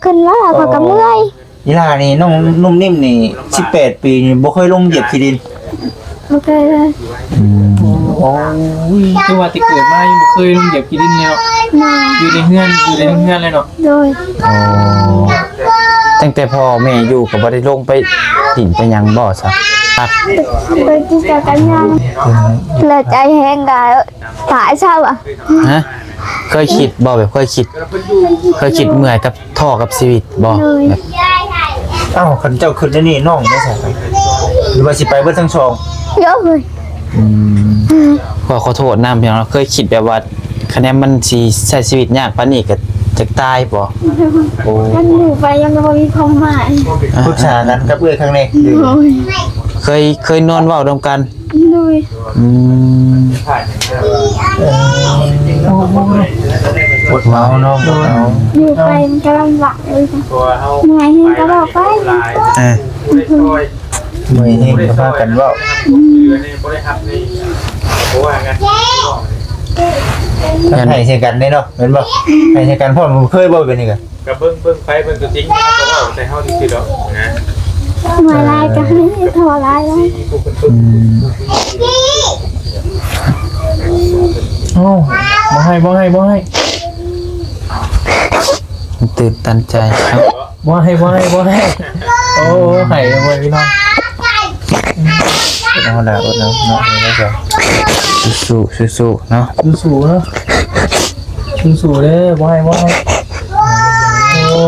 ຂຶ້ນແລ້ວຂ້ອຍກໍເມື່ອຍ. ອີ່ຫຼ້ານີ້ ນ້ອງນຸ້ມນິ້ມນີ້ ສິບແປດປີນີ້ ບໍ່ເຄີຍລົງຢຽບຂີ້ດິນ? ບໍ່ເຄີຍເລີຍ. ອືມ ໂອ້ຍ ຄືວ່າແຕ່ເກີດມາຍັງບໍ່ເຄີຍລົງຢຽບຂີ້ດິນເລີຍເນາະ? ແມ່ນ. ຢູ່ໃນເຮືອນ ຢູ່ໃນເຮືອນເລີຍເນາະ? ໂດຍ. ອໍ ຕັ້ງແຕ່ພໍ່ແມ່ຢູ່ກໍບໍ່ໄດ້ລົງໄປດິນໄປຫຍັງບໍ່ຊະ? ເຄີຍກິນກັບກັນຍາ ແລ້ວໃຈແຫ້ງກໍຕາຍຊະວ່າ. ຮະ? ເຄີຍຄິດບໍ່ ແບບເຄີຍຄິດ ເຄີຍຄິດເມື່ອຍກັບ ທໍ້ກັບຊີວິດບໍ່? ໂດຍ. ແບບ ເອົ້າ ຄັນເຈົ້າຄິດແນວນີ້ ນ້ອງໄດ້ໃສ ຫຼືວ່າຊິໄປເບິດທັງສອງ? ໂດຍ. ອືມ ຂໍ ຂໍໂທດນຳ ພີ່ນ້ອງ ເຄີຍຄິດແບບວ່າ ຄະແນນມັນຊິໃຊ້ຊີວິດຍາກປານນີ້ ກໍຈະຕາຍບໍ່? ໂອ້ ຄັນໝູ່ໄປຍັງບໍ່ມີຄວາມໝາຍ. ອ່າ ປຶກສາກັນກັບເອື້ອຍຄັ້ງແລກ. ໂດຍ. ເຄີຍ ເຄີຍນອນເວົ້ານຳກັນ? ໂດຍ. ອືມ ເອີ ອົດເອົາເນາະ ອົດເອົາ. ຢູ່ໄປມັນກໍລຳບາກເລີຍ ເມື່ອຍແຮງກໍເວົ້າໄປ. ເອີ ເມື່ອຍແຮງກໍພາກັນເວົ້າ. ອືມ ໃຫ້ໃສ່ກັນເດ້ເນາະ ແມ່ນບໍ່? ໃຫ້ໃສ່ກັນ ພໍ່ບໍ່ເຄີຍເວົ້າແບບນີ້ກະ ກໍເບິ່ງ ເບິ່ງໄປເບິ່ງຕົວຈິງ ເຮົາກໍເວົ້າແຕ່ເຮົາຊື່ໆດອກນະ. ເມື່ອຍຫຼາຍກໍໃຫ້ທໍ່ຫຼາຍແລ້ວ. ອືມ ໂອ້ ບໍ່ໃຫ້ ບໍ່ໃຫ້ ບໍ່ໃຫ້ ຕື່ນຕັນໃຈເນາະ. ບໍ່ໃຫ້ ບໍ່ໃຫ້ ບໍ່ໃຫ້. ໂອ້ ໃຫ້ເລີຍພີ່ນ້ອງ. ເອົາລະ ເອົາລະເນາະ ສູ້ໆ ສູ້ໆເນາະ ສູ້ໆເນາະ. ສູ້ໆເດີ ບໍ່ໃຫ້ ບໍ່ໃຫ້. ໂອ້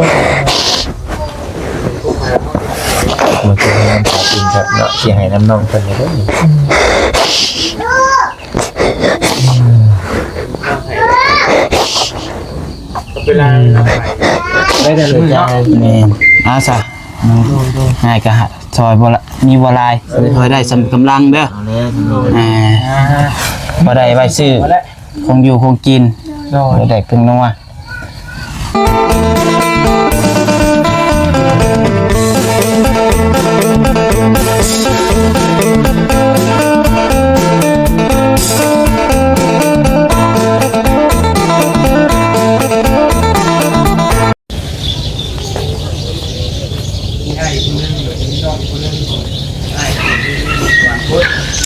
ມັນເປັນນ້ຳຕາຕື່ນຄັກເນາະ ຊິໃຫ້ນຳນ້ອງເພິ່ນເດີ. ອືມ ເວລາ ອືມ ໄດ້ແຕ່ມື້ເນາະ. ແມ່ນ ເອົາຊະ ງ່າຍກະຊ່ອຍບໍ່ລະ ມີບໍ່ຫຼາຍ ຊ່ອຍໄດ້ສ່ຳກຳລັງເດີ. ເອົາແລ້ວ ອ່າ ພໍໄດ້ໄວ້ຊື້ ຂອງຢູ່ຂອງກິນ ໂດຍ ບໍ່ໄດ້ເຄື່ອງນົວ.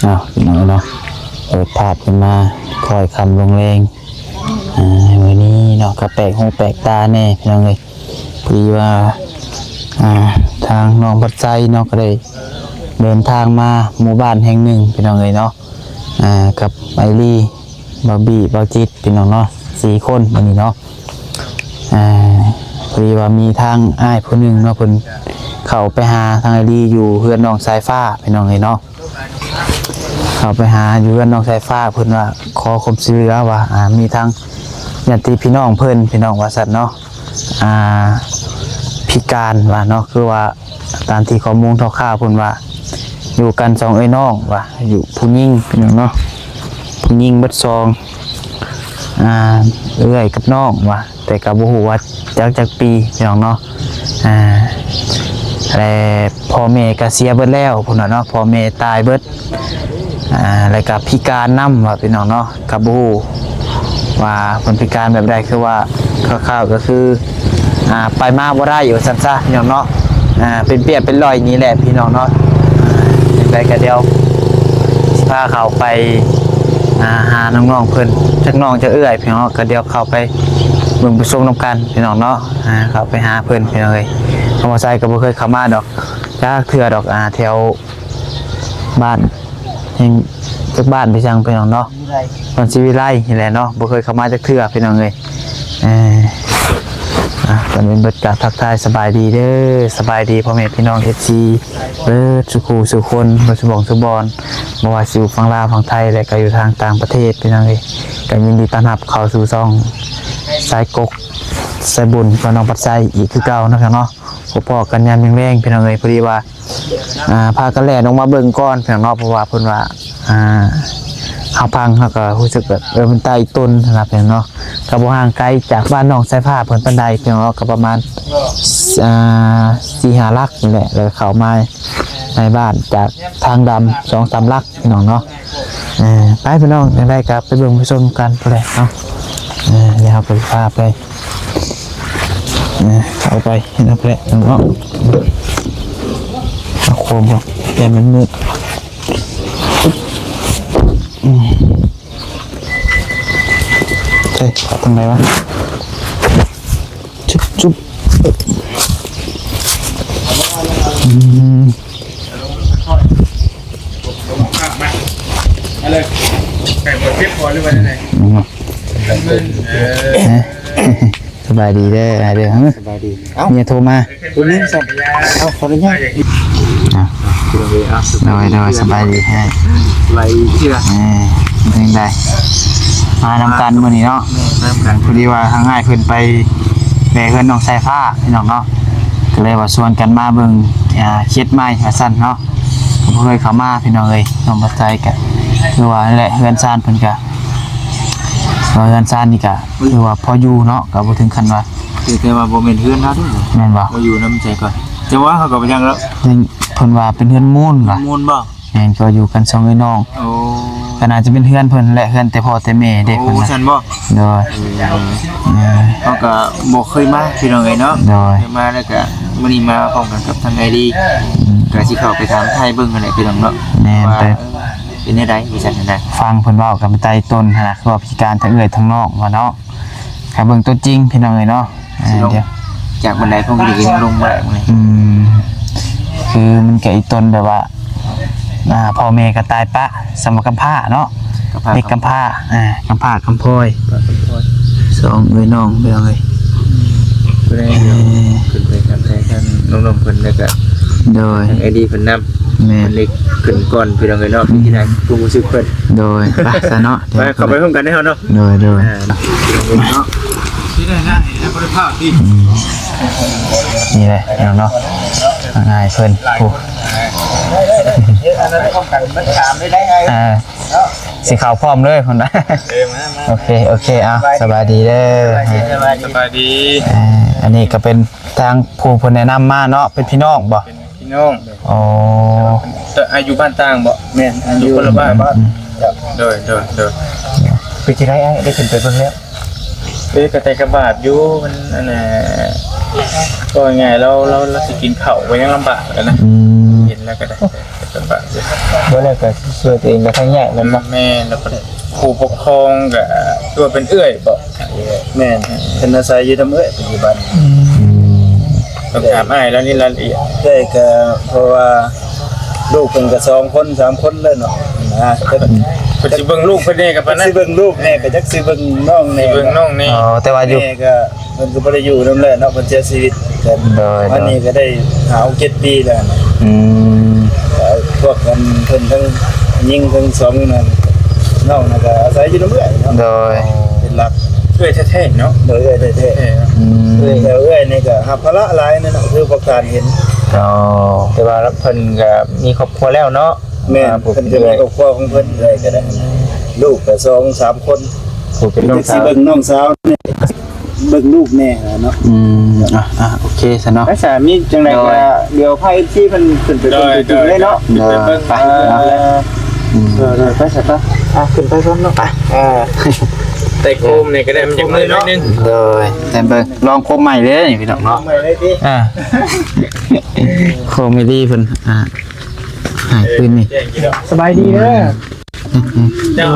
ອ້າວ ພີ່ນ້ອງເນາະ ເປີດພາບຂຶ້ນມາ ຄ່ອຍຄ່ຳລົງແລງ ອ່າ ມື້ນີ້ເນາະ ກໍແປກຫູແປກຕາແດ່ພີ່ນ້ອງເອີຍ. ພໍດີວ່າ ອ່າ ທາງນ້ອງພັດໄຊເນາະ ກໍໄດ້ເດີນທາງມາໝູ່ບ້ານແຫ່ງໜຶ່ງພີ່ນ້ອງເອີຍເນາະ ອ່າ ກັບໄອລີ ບາບີ ບາຈິດ ພີ່ນ້ອງເນາະ ສີ່ຄົນມື້ນີ້ເນາະ. ອ່າ ພໍດີວ່າມີທາງອ້າຍຜູ້ໜຶ່ງເນາະ ເພິ່ນເຂົ້າໄປຫາທາງໄອລີຢູ່ເຮືອນນ້ອງສາຍຟ້າ ພີ່ນ້ອງເອີຍເນາະ. ເຂົ້າໄປຫາຢູ່ເຮືອນນ້ອງສາຍຟ້າ ເພິ່ນວ່າຂໍຄວາມຊ່ວຍເຫຼືອວ່າ ອ່າ ມີທາງຍາດຕິພີ່ນ້ອງເພິ່ນ ພີ່ນ້ອງວ່າຊັ້ນເນາະ ອ່າ ພິການວ່າເນາະ ຄືວ່າຕາມທີ່ຂໍ້ມູນຂ່າວໆ ເພິ່ນວ່າຢູ່ກັນສອງເອື້ອຍນ້ອງວ່າ ຢູ່ຜູ້ຍິງ ພີ່ນ້ອງເນາະ ຜູ້ຍິງເບິດສອງ ອ່າ ເອື້ອຍກັບນ້ອງວ່າ ແຕ່ກໍບໍ່ຮູ້ວ່າຈັກ ຈັກປີ ພີ່ນ້ອງເນາະ. ອ່າ ແລະ ພໍ່ແມ່ກໍເສຍເບິດແລ້ວພຸ້ນນະເນາະ ພໍ່ແມ່ຕາຍເບິດ ອ່າ ແລະ ກໍພິການນຳວ່າ ພີ່ນ້ອງເນາະ. ກໍບໍ່ຮູ້ວ່າເພິ່ນພິການແບບໃດ ຄືວ່າຄ່າວໆກໍຄື ອ່າ ໄປມາບໍ່ໄດ້ວ່າຊັ້ນຊະ ພີ່ນ້ອງເນາະ. ອ່າ ເປັນເປຍເປັນລອຍນີ້ແຫຼະ ພີ່ນ້ອງເນາະ. ຈັ່ງໃດກໍດຽວຊິພາເຂົ້າໄປ ອ່າ ຫານ້ອງໆເພິ່ນ ຈັກນ້ອງຈັກເອື້ອຍ ພີ່ນ້ອງເນາະ. ກໍດຽວເຂົ້າໄປເບິ່ງໄປຊົມນຳກັນ ພີ່ນ້ອງເນາະ. ອ່າ ເຂົ້າໄປຫາເພິ່ນ ພີ່ນ້ອງເອີຍ. ທາງບ່າວໄຊກໍບໍ່ເຄີຍເຂົ້າມາດອກ ຈັກເທື່ອດອກ ອ່າ ແຖວບ້ານ ແຫ່ງຈັກບ້ານໄປຈັ່ງ ພີ່ນ້ອງເນາະ. ວັນສີວິໄລນີ້ແຫຼະເນາະ ບໍ່ເຄີຍເຂົ້າມາຈັກເທື່ອ ພີ່ນ້ອງເອີຍ. ເອີ ອ່າ ກ່ອນອື່ນເບິດກໍທັກທາຍສະບາຍດີເດີ ສະບາຍດີພໍ່ແມ່ພີ່ນ້ອງ ເອັຟຊີ ເບິດສູ່ຄູ່ສູ່ຄົນ ເບິດສູ່ບ່ອນສູ່ບ່ອນ ບໍ່ວ່າຊິຢູ່ຝັ່ງລາວ ຝັ່ງໄທ ແລະ ກໍຢູ່ທາງຕ່າງປະເທດ ພີ່ນ້ອງເອີຍ. ກໍຍິນດີຕ້ອນຮັບເຂົ້າສູ່ຊ່ອງສາຍກົກ ສາຍບຸນ ກັບນ້ອງພັດໄຊອີກຄືເກົ່າເນາະ ພີ່ນ້ອງເນາະ. ພໍພໍ້ກັນຍາມແລງໆ ພີ່ນ້ອງເອີຍ. ພໍດີວ່າ ອ່າ ພາກັນແລ່ນອອກມາເບິ່ງກ່ອນ ພີ່ນ້ອງເນາະ ເພາະວ່າເພິ່ນວ່າ ອ່າ ເຮົາຟັງເຮົາກໍຮູ້ສຶກແບບ ເອີ ມັນຕາອີ່ຕົນນະ ພີ່ນ້ອງເນາະ. ກໍບໍ່ຫ່າງໄກຈາກບ້ານນ້ອງສາຍຟ້າເພິ່ນປານໃດ ພີ່ນ້ອງເນາະ ກໍປະມານ ອ່າ ສີ່ຫ້າຫຼັກນີ້ແຫຼະ ແລ້ວເຂົ້າມາໃນບ້ານຈາກທາງດຳສອງສາມຫຼັກ ພີ່ນ້ອງເນາະ. ເອີ ໄປພີ່ນ້ອງ ຈັ່ງໃດກໍໄປເບິ່ງໄປຊົມກັນພຸ້ນແຫຼະເນາະ. ເອີ ດຽວເຮົາກໍຊິພາໄປ ເອີ ເຂົ້າໄປເນາະ ເພື່ອນເນາະ ເອົາໂຄມກ່ອນ ແຕ່ມັນມືດ. ອືມ ເອີຍ ເຂົ້າທາງໃດວະ? ຈຸບ ຈຸບ ອືມ ມາເລີຍ ໄກ່ບໍ່ເຈັບຄໍ ຫຼືວ່າຈັ່ງໃດ? ອືມ ເອີ ສະບາຍດີເດີ ອ້າຍເດີ. ຮະ? ສະບາຍດີ. ເອົ້າ ເມຍໂທມາ. ໂທມາຊັ້ນ. ເອົ້າ ຂໍອະນຸຍາດ. ອ່ະ ພີ່ນ້ອງເອີຍ ເອົາ ໂດຍ ໂດຍ ສະບາຍດີ. ສະບາຍດີເທື່ອ. ເອີ ເປັນຈັ່ງໃດ? ມານຳກັນມື້ນີ້ເນາະ. ແມ່ນ ມານຳກັນ. ພໍດີວ່າທາງອ້າຍເພິ່ນໄປແວ່ເຮືອນນ້ອງສາຍຟ້າ ພີ່ນ້ອງເນາະ ກໍເລີຍວ່າຊວນກັນມາເບິ່ງ ອ່າ ເຂດໃໝ່ວ່າຊັ້ນເນາະ. ບໍ່ເຄີຍເຂົ້າມາ ພີ່ນ້ອງເອີຍ. ນ້ອງບັດໄຊກໍຄືວ່ານັ້ນແຫຼະ ເຮືອນຊານເພິ່ນກໍ ວ່າເຮືອນຊານນີ້ກໍຄືວ່າພໍຢູ່ເນາະ ກໍບໍ່ເຖິງຂັ້ນວ່າ ແຕ່ ແຕ່ວ່າບໍ່ແມ່ນເຮືອນເຮົາເດ້. ແມ່ນບໍ່? ມາຢູ່ນຳໃສກ່ອນ ແຕ່ວ່າເຮົາກໍບໍ່ຍັງແລ້ວ. ເພິ່ນວ່າເປັນເຮືອນມູນວ່າ. ເຮືອນມູນບໍ່? ແມ່ນ ກໍຢູ່ກັນສອງເອື້ອຍນ້ອງ. ໂອ້ ກໍໜ້າຈະເປັນເຮືອນເພິ່ນແຫຼະ ເຮືອນແຕ່ພໍ່ແຕ່ແມ່ເດ້. ໂອ້ ເພິ່ນວ່າ. ຊັ້ນບໍ່? ໂດຍ. ເອີ ເອີ ເຮົາກໍບໍ່ເຄີຍມາ ພີ່ນ້ອງເອີຍເນາະ. ໂດຍ. ເຄີຍມາແລ້ວກໍມື້ນີ້ມາພ້ອມກັນກັບທາງອ້າຍດີ. ອືມ ກໍຊິເຂົ້າໄປຖາມໄຖ່ເບິ່ງຫັ້ນແຫຼະ ພີ່ນ້ອງເນາະ. ແມ່ນ ວ່າ ໄປ ເອີ ເປັນແນວໃດ ວ່າຊັ້ນນະ. ຟັງເພິ່ນເວົ້າກັບໄຕ່ຕົ້ນຫັ້ນນະ ຄືວ່າພິການທັງເອື້ອຍທັງນ້ອງວ່າເນາະ. ຖ້າເບິ່ງຕົວຈິງ ພີ່ນ້ອງເອີຍເນາະ. ຊິລົງ ເອີ ດຽວ ຈາກບັນໄດພວກນີ້ກໍຍັງລົງບໍ່ໄດ້. ອືມ ຄືມັນກໍອີ່ຕົນແບບວ່າ ອ່າ ພໍ່ແມ່ກໍຕາຍປະ ສຳມາກຳພ້າເນາະ. ກຳພ້າ ເດັກກຳພ້າ ອ່າ ກຳພ້າກຳພ້ອຍ ກຳພ້າກຳພ້ອຍ ສອງເອື້ອຍນ້ອງ ພີ່ນ້ອງເອີຍ. ອືມ ເອີ ຂຶ້ນໄປທາງໄທທາງນ້ອງໆເພິ່ນ ແລ້ວກໍ ໂດຍ ທາງອ້າຍດີເພິ່ນນຳ. ແມ່ນ ເພິ່ນເລີຍຂຶ້ນກ່ອນ ພີ່ນ້ອງເອີຍເນາະ. ອືມ ທີ່ໄດ້ຄວາມຮູ້ສຶກເພິ່ນ. ໂດຍ ໄປຊະເນາະ. ໄປ ເຂົ້າໄປພ້ອມກັນເນາະ. ໂດຍ ໂດຍ ອ່າ ພີ່ນ້ອງເອີຍເນາະ. ອືມ ນີ້ແຫຼະພີ່ນ້ອງເນາະ ອ້າຍເພິ່ນ ໂອ້ ອັນນັ້ນພ້ອມກັນ ມັນຖາມໄດ້ໄດ້ໄງ ອ່າ ຊິເຂົ້າພ້ອມເລີຍພຸ້ນນະ. ເອີ ມາ ມາ ໂອເຄ ໂອເຄ ເອົາ ສະບາຍດີເດີ ສະບາຍດີ ສະບາຍດີ ອ່າ ອັນນີ້ກໍເປັນທາງຜູ້ເພິ່ນແນະນຳມາເນາະ ເປັນພີ່ນ້ອງບໍ່? ເປັນພີ່ນ້ອງ. ອໍ ແຕ່ອາ ຢູ່ບ້ານຕ່າງບໍ່? ແມ່ນ ຢູ່ຄົນລະບ້ານ. ອືມ ໂດຍ ໂດຍ ໂດຍ. ເປັນຈັ່ງໃດອ້າຍ ໄດ້ຂຶ້ນໄປເບິ່ງແລ້ວ? ເອີ ກະແຕ່ກະບາບຢູ່ ມັນ ອັນນ່າ ເວົ້າງ່າຍໆ ລາວ ລາວ ລາວຊິກິນເຂົ້າກໍຍັງລຳບາກແລ້ວນະ. ອືມ ເຫັນແລ້ວກໍໄດ້ ລຳບາກຢູ່. ບໍ່ແລ້ວກໍຊ່ວຍຕົວເອງກໍທັງຍາກແມ່ນບໍ່? ແມ່ນ ແລ້ວກໍຜູ້ປົກຄອງກໍຖືວ່າເປັນເອື້ອຍບໍ? ແມ່ນ ເພິ່ນອາໄສຢູ່ນຳເອື້ອຍປັດຈຸບັນ. ອືມ ຕ້ອງຖາມອ້າຍລາວນີ້ລາຍລະອຽດ. ເອື້ອຍກໍເພາະວ່າລູກເພິ່ນກໍສອງຄົນສາມຄົນແລ້ວເນາະ ນະ ເພິ່ນ ເພິ່ນຊິເບິ່ງລູກເພິ່ນແດ່ກໍປານນັ້ນ ຊິເບິ່ງລູກແດ່ກໍຈັກຊິເບິ່ງນ້ອງແດ່ ຊິເບິ່ງນ້ອງແດ່. ອໍ ແຕ່ວ່າຢູ່ ແມ່ກໍ ເພິ່ນກໍບໍ່ໄດ້ຢູ່ນຳແຫຼະເນາະ ເພິ່ນເສຍຊີວິດກັນ. ໂດຍ ອັນນີ້ກໍໄດ້ຫ້າຫົກເຈັດປີແລ້ວ. ອືມ ກໍພວກກັນເພິ່ນທັງຍິງທັງສອງນັ້ນ ນ້ອງນັ້ນກໍອາໄສຢູ່ນຳເອື້ອຍເນາະ. ໂດຍ ເປັນຫຼັກ ເອື້ອຍແທ້ໆເນາະ. ໂດຍ ເອື້ອຍແທ້ໆ. ອືມ ເອື້ອຍ ແຕ່ເອື້ອຍນີ້ກໍຮັບພາລະຫຼາຍແນ່ເນາະ ຄືພວກທ່ານເຫັນ. ອໍ ແຕ່ວ່າເພິ່ນກໍມີຄອບຄົວແລ້ວເນາະ. ແມ່ນ ອ່າ ເພິ່ນກໍມີຄອບຄົວຂອງເພິ່ນເລີຍກໍໄດ້ ລູກກໍສອງສາມຄົນ ຜູ້ເປັນນ້ອງສາວ ຊິເບິ່ງນ້ອງສາວນີ້ ເບິ່ງລູກແດ່ເນາະ. ອືມ ອ່ະ ອ່ະ ໂອເຄຊະເນາະ ໄປສາມີຈັ່ງໃດກໍ ໂດຍ ດຽວພາເອັຟຊີເພິ່ນຂຶ້ນໄປເບິ່ງຕົວຈິງເລີຍເນາະ. ໂດຍ ໄປ ອ່າ ເນາະ ອືມ ໂດຍ ໂດຍ ໄປຊະ ໄປ ອ່ະ ຂຶ້ນໄປກ່ອນເນາະ ໄປ ອ່າ ແຕ່ໂຄມນີ້ກໍໄດ້ ມັນຈະເມື່ອຍໜ້ອຍໜຶ່ງ. ໂດຍ ແຕ່ເບິ່ງ ລອງໂຄມໃໝ່ເດ້ນີ້ພີ່ນ້ອງເນາະ ໂຄມໃໝ່ເລີຍຕິ ອ່າ ໂຄມໃໝ່ດີເພິ່ນ ອ່າ ຫາຍຄືນນີ້ ສະບາຍດີເດີ ເຈົ້າ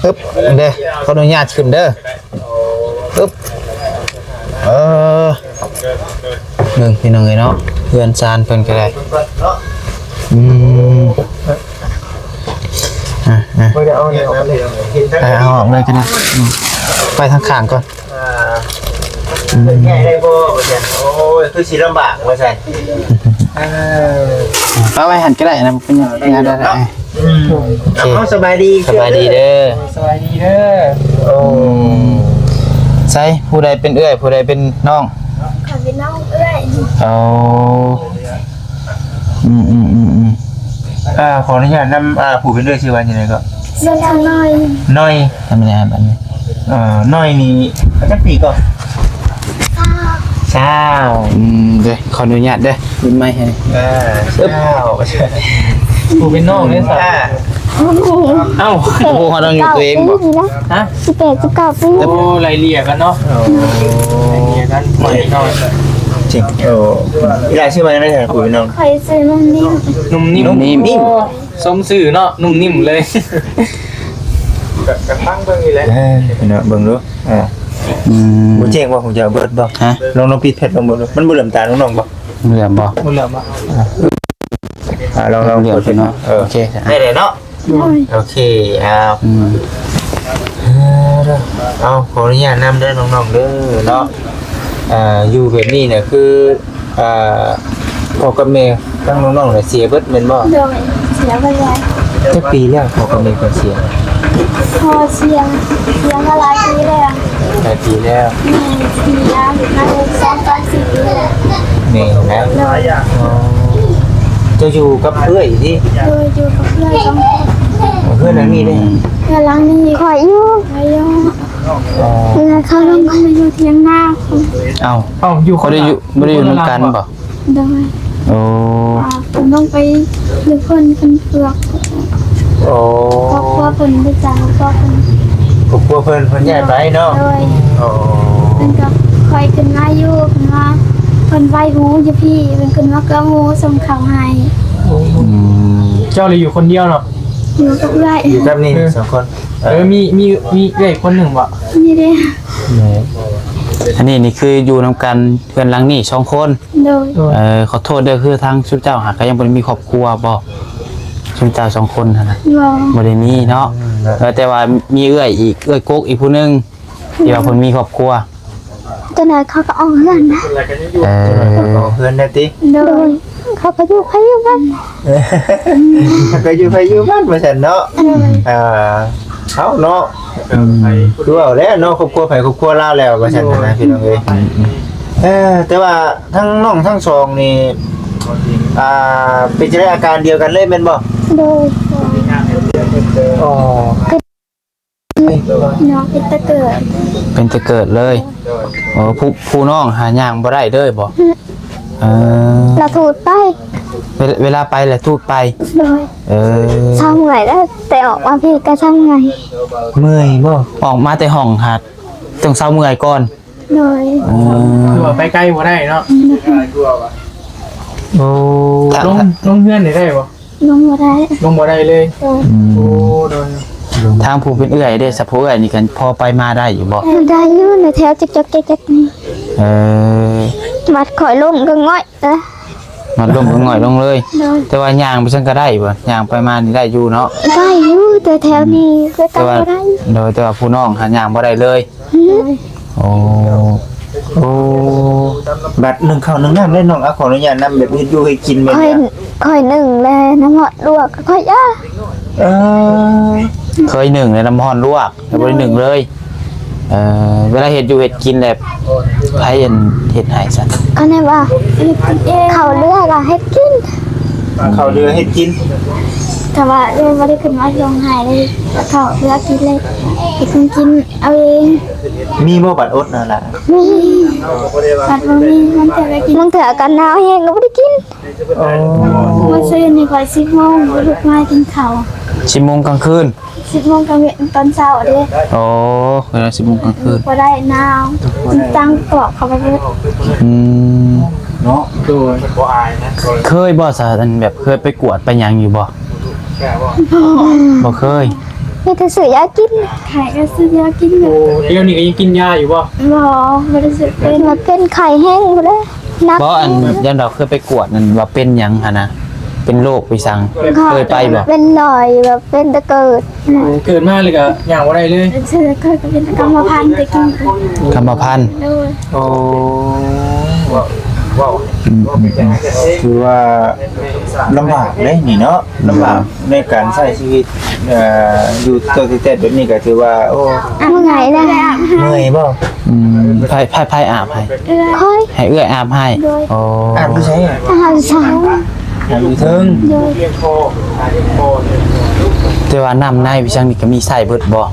ອຶບ ເດີ ຂໍອະນຸຍາດຂຶ້ນເດີ ອຶບ ເອີ ເບິ່ງພີ່ນ້ອງເອີຍເນາະ ເຮືອນຊານເພິ່ນກໍໄດ້ ອືມ ອ່ະ ອ່ະ ໄປເອົາອອກເລີຍກໍໄດ້ ອືມ ໄປທາງຂ້າງກ່ອນ. ອ່າ ອືມ ເປັນໄງໄດ້ບໍ່ ວ່າຊັ້ນ ໂອ້ຍ ຄືຊິລຳບາກ ວ່າຊັ້ນ ເອີ ເອົາໄວ້ຫັ້ນກໍໄດ້ນະ ບໍ່ເປັນຫຍັງ ໄດ້ ໄດ້ ໄດ້ ເນາະ ອືມ ໂອເຄ ເອົາ ສະບາຍດີ ສະບາຍດີເດີ ສະບາຍດີເດີ ໂອ້ ອືມ ໃສ ຜູ້ໃດເປັນເອື້ອຍ ຜູ້ໃດເປັນນ້ອງ? ຂ້ອຍເປັນນ້ອງເອື້ອຍ ໂອ້ ອືມໆໆໆ ອ່າ ຂໍອະນຸຍາດນຳ ອ່າ ຜູ້ເປັນເອື້ອຍ ຊື່ວ່າຈັ່ງໃດກໍ? ຊື່ວ່ານ້ອຍ ນ້ອຍ ທຳມະດາບັດນີ້ ເອີ ນ້ອຍນີ້ ຈັກປີກໍ? ຊາວ ຊາວ ອືມ ເດີ ຂໍອະນຸຍາດເດີ ເປັນໄມໃຫ້ ອ່າ ຊາວ ຜູ້ເປັນນ້ອງເດ້ຊະ ອ່າ ເອົ້າ ໂອ້ ເຮົາຕ້ອງຢູ່ຕົວເອງບໍ? ຮະ? ສິບແປດ ສິບເກົ້າປີ ໂອ້ ໄລ່ເລ່ຍກັນເນາະ ໂອ້ ໄລ່ເລ່ຍ ງານໃໝ່ເນາະ ຈິງ. ໂອ້ ອີ່ຫຼ້າຊື່ວ່າຫຍັງເນາະ ຜູ້ນ້ອງ? ຂ້ອຍຊື່ນຸ່ມນິ້ມ. ນຸ່ມນິ້ມ. ນຸ່ມນິ້ມ. ໂອ້ ສົມຊື່ເນາະ ນຸ່ມນິ້ມເລີຍ. ກະຟັງເບິ່ງນີ້ແຫຼະ ເອີ ເນາະ ເບິ່ງດູ. ອ່າ ອືມ ບໍ່ແຈ້ງບໍ່ ຮູ້ຈັກເບີດບໍ່? ຮະ? ລອງ ລອງປິດແພັດລອງເບິ່ງດູ ມັນບໍ່ເຫຼືອມຕານ້ອງໆບໍ່? ເຫຼືອມບໍ່? ບໍ່ເຫຼືອມບໍ່? ອ່າ ອ່າ ລອງ ລອງເປີດເນາະ. ເອີ ໂອເຄ ໄດ້ແລ້ວເນາະ. ໂດຍ ໂອເຄ ອ້າວ ອືມ ເອີ ເອົາ ຂໍອະນຸຍາດນຳເດີນ້ອງໆເດີເນາະ. ອ່າ ຢູ່ແບບນີ້ນະ ຄື ອ່າ ພໍ່ກັບແມ່ທັງນ້ອງໆນະເສຍເບິດແມ່ນບໍ່? ໂດຍ ເສຍເບິດແລ້ວ. ຈັກປີແລ້ວພໍ່ກັບແມ່ເພິ່ນເສຍ? ພໍ່ເສຍ ເສຍມາຫຼາຍປີແລ້ວ. ຫຼາຍປີແລ້ວ. ແມ່ນ ເສຍມາໄດ້ສອງສາມສີ່ປີແລ້ວ. ແມ່ນນະ. ໂດຍ ອໍ ເຈົ້າຢູ່ກັບເອື້ອຍຕິ? ໂດຍ ຢູ່ກັບເອື້ອຍສອງຄົນ. ເຮືອນຫຼັງນີ້ເດ້? ເຮືອນຫຼັງນີ້ຂ້ອຍຢູ່ ຂ້ອຍຢູ່. ອໍ ເວລາເຂົາລົງ ຂ້ອຍຢູ່ຖຽງນາ. ເອົ້າ ເອົ້າ ຢູ່ຄົນລະ ບໍ່ໄດ້ຢູ່ນຳກັນບໍ່? ໂດຍ ໂອ້ ອ່າ ເພິ່ນລົງໄປຢູ່ເພິ່ນ ເພິ່ນເຜືອກ. ໂອ້ ຄອບຄົວເພິ່ນໄປຈາກຄອບຄົວເພິ່ນ ຄອບຄົວເພິ່ນ ເພິ່ນຍ້າຍໄປເນາະ. ໂດຍ ໂອ້ ເພິ່ນກໍຄ່ອຍຂຶ້ນມາຢູ່ ເພິ່ນວ່າເພິ່ນໄຫວ້ຫູຢູ່ພີ້ ເພິ່ນຂຶ້ນມາເກືອຫູ ສົ່ງເຂົ້າໃຫ້ ອືມ ເຈົ້າລະຢູ່ຄົນດຽວເນາະ? ຢູ່ກັບເອື້ອຍ ຢູ່ກັບນີ້ ເອີ ສອງຄົນ. ເອີ ມີ ມີ ມີເອື້ອຍຄົນໜຶ່ງບໍ່? ມີເດ້. ແມ່ນ ອັນນີ້ນີ້ຄືຢູ່ນຳກັນເຮືອນຫຼັງນີ້ສອງຄົນ. ໂດຍ ໂດຍ ເອີ ຂໍໂທດເດີ ຄືທາງຊຸມເຈົ້າຫາກະຍັງບໍ່ໄດ້ມີຄອບຄົວບໍ່? ຊຸມເຈົ້າສອງຄົນຫັ້ນນະ ບໍ່ ບໍ່ໄດ້ມີເນາະ. ອືມ ເອີ ແຕ່ວ່າມີເອື້ອຍອີກ ເອື້ອຍກົກອີກຜູ້ໜຶ່ງ ທີ່ວ່າເພິ່ນມີຄອບຄົວ. ເຈົ້ານາຍເຂົາກໍອອກເຮືອນນະ. ເອີ ອອກເຮືອນແລ້ວຕິ? ໂດຍ ເຂົາກໍຢູ່ໃຜຢູ່ມັນ ເຂົາກໍຢູ່ໃຜຢູ່ມັນວ່າຊັ້ນເນາະ. ໂດຍ ອ່າ ເອົາເນາະ ອືມ ຄືເວົ້າແລ້ວເນາະ ຄອບຄົວໃຜຄອບຄົວລາວແລ້ວວ່າຊັ້ນນະ ໂດຍ ພີ່ນ້ອງເອີຍ. ອືມ ເອີ ແຕ່ວ່າທັງນ້ອງທັງສອງນີ້ ອ່າ ເປັນຈັ່ງໃດ ອາການດຽວກັນເລີຍແມ່ນບໍ່? ໂດຍ ອໍ ນ້ອງເປັນແຕ່ເກີດ ເປັນແຕ່ເກີດເລີຍ. ໂອ້ ຜູ້ ຜູ້ນ້ອງຫາຍ່າງບໍ່ໄດ້ເລີຍບໍ່? ອືມ ເອີ ລາວທູດໄປ ເວລາ ເວລາໄປລະທູດໄປ. ໂດຍ ເອີ ເຊົາເມື່ອຍແລ້ວ ແຕ່ອອກມາພີ້ກໍເຊົາເມື່ອຍ. ເມື່ອຍບໍ່? ອອກມາແຕ່ຫ້ອງຫາຕ້ອງເຊົາເມື່ອຍກ່ອນ. ໂດຍ ອໍ ຄືວ່າໄປໄກບໍ່ໄດ້ເນາະ. ໂອ້ ລົງ ລົງເຮືອນນີ້ໄດ້ບໍ່? ລົງບໍ່ໄດ້ ລົງບໍ່ໄດ້ເລີຍ. ໂດຍ ອືມ ໂອ້ ໂດຍ ທາງຜູ້ເປັນເອື້ອຍເດ້ ສະໂພເອື້ອຍນີ້ກັນພໍໄປມາໄດ້ຢູ່ບໍ່? ໄດ້ຢູ່ ໃນແຖວຈອກໆແຈກໆນີ້. ເອີ ມັດຂ້ອຍລົ້ມກໍຫງອຍ ເອີ ມັດລົ້ມກໍຫງອຍລົງເລີຍ. ໂດຍ ແຕ່ວ່າຍ່າງໄປຊັ້ນກໍໄດ້ບໍ່? ຍ່າງໄປມານີ້ໄດ້ຢູ່ເນາະ? ໄດ້ຢູ່ ແຕ່ແຖວນີ້ກໍໄປບໍ່ໄດ້. ໂດຍ ແຕ່ວ່າຜູ້ນ້ອງຫາຍ່າງບໍ່ໄດ້ເລີຍ. ໂດຍ ໂອ້ ໂອ້ ບັດໜຶ້ງເຂົ້າໜຶ້ງນ້ຳເດ້ນ້ອງ ອາ ຂໍອະນຸຍາດນຳ ແບບເຮັດຢູ່ເຮັດກິນແບບນີ້ ຂ້ອຍໜຶ້ງແລ້ວນ້ຳຮ້ອນລວກ ຂ້ອຍ ເອີ ເຄີຍໜຶ້ງແລ້ວນ້ຳຮ້ອນລວກ ແຕ່ບໍ່ໄດ້ໜຶ້ງເລີຍ. ເອີ ເວລາເຮັດຢູ່ເຮັດກິນແລ້ວ ໃຜອັນເຮັດໃຫ້ຊັ້ນ? ອັນນີ້ວ່າ ເຮັດກິນເອງ ເຂົ້າເຫຼືອກໍເຮັດກິນ ເຂົ້າເຫຼືອເຮັດກິນ. ແຕ່ວ່າເອີ ບໍ່ໄດ້ຂຶ້ນມາສົ່ງໃຫ້ເລີຍ ເຂົ້າເຫຼືອກິນເລີຍ ເຮັດກິນເອົາເອງ. ມີບໍ່ບັດອົດນັ້ນລະ? ມີ ບັດບໍ່ມີ ມັນຈະໄດ້ກິນ ບາງເທື່ອອາກາດໜາວແຮງກໍບໍ່ໄດ້ກິນ. ອໍ ມື້ຊືນນີ້ຂ້ອຍສິບໂມງ ລຸກມາກິນເຂົ້າ ສິບໂມງກາງຄືນ ສິບໂມງກາງເວັນ ຕອນເຊົ້າເດ້. ອໍ ເວລາສິບໂມງກາງຄືນ ບໍ່ໄດ້ ໜາວ ຕັງກອກເຂົ້າໄປເບິດ. ອືມ ເນາະ ໂດຍ ເຄີຍບໍ່ຊະ ອັນແບບເຄີຍໄປກວດໄປຫຍັງຢູ່ບໍ່? ບໍ່ ບໍ່ເຄີຍ ມີແຕ່ຊື້ຢາກິນ ໄຂ້ກໍຊື້ຢາກິນ. ໂອ້ ດຽວນີ້ກໍຍັງກິນຢາຢູ່ບໍ່? ບໍ່ ບໍ່ໄດ້ຊື້ເປັນ ວ່າເປັນໄຂ້ແຮງພຸ້ນແຫຼະ ໜັກ. ບໍ່ ອັນ ຢ້ານວ່າເຄີຍໄປກວດນັ້ນວ່າເປັນຫຍັງຫັ້ນນະ ເປັນໂລກເປັນສັງ ເຄີຍໄປບໍ່? ເປັນລອຍ ແບບເປັນແຕ່ເກີດ. ໂອ້ ເກີດມາເລີຍກໍຍ່າງບໍ່ໄດ້ເລີຍ. ເອີ ເກີດກໍເປັນກຳມະພັນແຕ່ກີ້ ກຳມະພັນ. ໂດຍ ໂອ້ ອືມ ອືມ ອືມ ຖືວ່າລຳບາກເດ້ນີ້ເນາະ ລຳບາກໃນການໃຊ້ຊີວິດ ເອີ ຢູ່ໂຕແຕດແບບນີ້ກໍຖືວ່າ ໂອ້ ເມື່ອຍແລ້ວ ເມື່ອຍບໍ່? ອືມ ໃຜ ໃຜ ໃຜອາບໃຫ້? ເອື້ອຍ ຂ້ອຍ ໃຫ້ເອື້ອຍອາບໃຫ້. ໂດຍ ໂອ້ ອາບຢູ່ໃສອະ? ອາບຢູ່ເທິງ ອາບຢູ່ເທິງ. ໂດຍ ແຕ່ວ່ານ້ຳໃນໄປຊັ້ນນີ້ກໍມີໃຊ້ເບິດບໍ່?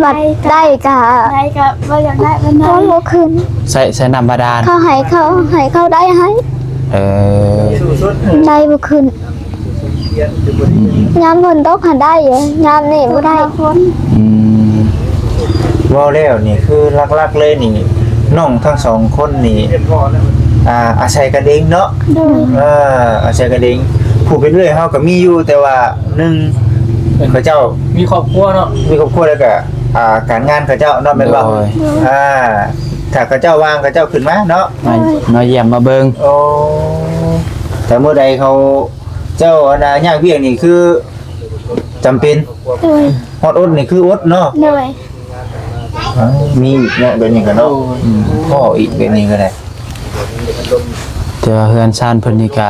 ບັດໄດ້ກະ ໄດ້ກະບໍ່ຢາກໄດ້ປານໃດ ບໍ່ຂຶ້ນ. ໃຊ້ ໃຊ້ນ້ຳບາດານ ເຂົາໃຫ້ ເຂົາໃຫ້ ເຂົາໄດ້ໃຫ້. ເອີ ໄດ້ບໍ່ຂຶ້ນ. ຍາມຝົນຕົກຫັ້ນໄດ້ຢູ່ ຍາມນີ້ບໍ່ໄດ້. ອືມ ເວົ້າແລ້ວນີ້ຄືຫຼັກໆເລີຍນີ້ ນ້ອງທັງສອງຄົນນີ້ ອ່າ ອາໄສກັນເອງເນາະ. ໂດຍ ເອີ ອາໄສກັນເອງ. ຜູ້ເປັນເອື້ອຍເຮົາກໍມີຢູ່ ແຕ່ວ່າໜຶ່ງ ເຂົາເຈົ້າມີຄອບຄົວເນາະ ມີຄອບຄົວ ແລ້ວກໍ ອ່າ ການງານເຂົາເຈົ້າເນາະ ແມ່ນບໍ່? ໂດຍ ອ່າ ຖ້າເຂົາເຈົ້າວ່າງ ເຂົາເຈົ້າຂຶ້ນມາເນາະ ມາ ມາຢ້ຽມມາເບິ່ງ. ໂອ້ ແຕ່ມື້ໃດເຂົາ ເຈົ້າອັນນ່າຍາກວຽກນີ້ຄືຈຳເປັນ. ໂດຍ ຮອດອົດນີ້ຄືອົດເນາະ. ໂດຍ ເອີ ມີອີກເນາະ ແບບນີ້ກໍເນາະ. ໂດຍ ອືມ ພໍອີກແບບນີ້ກໍໄດ້. ແຕ່ວ່າເຮືອນຊານເພິ່ນນີ້ກະ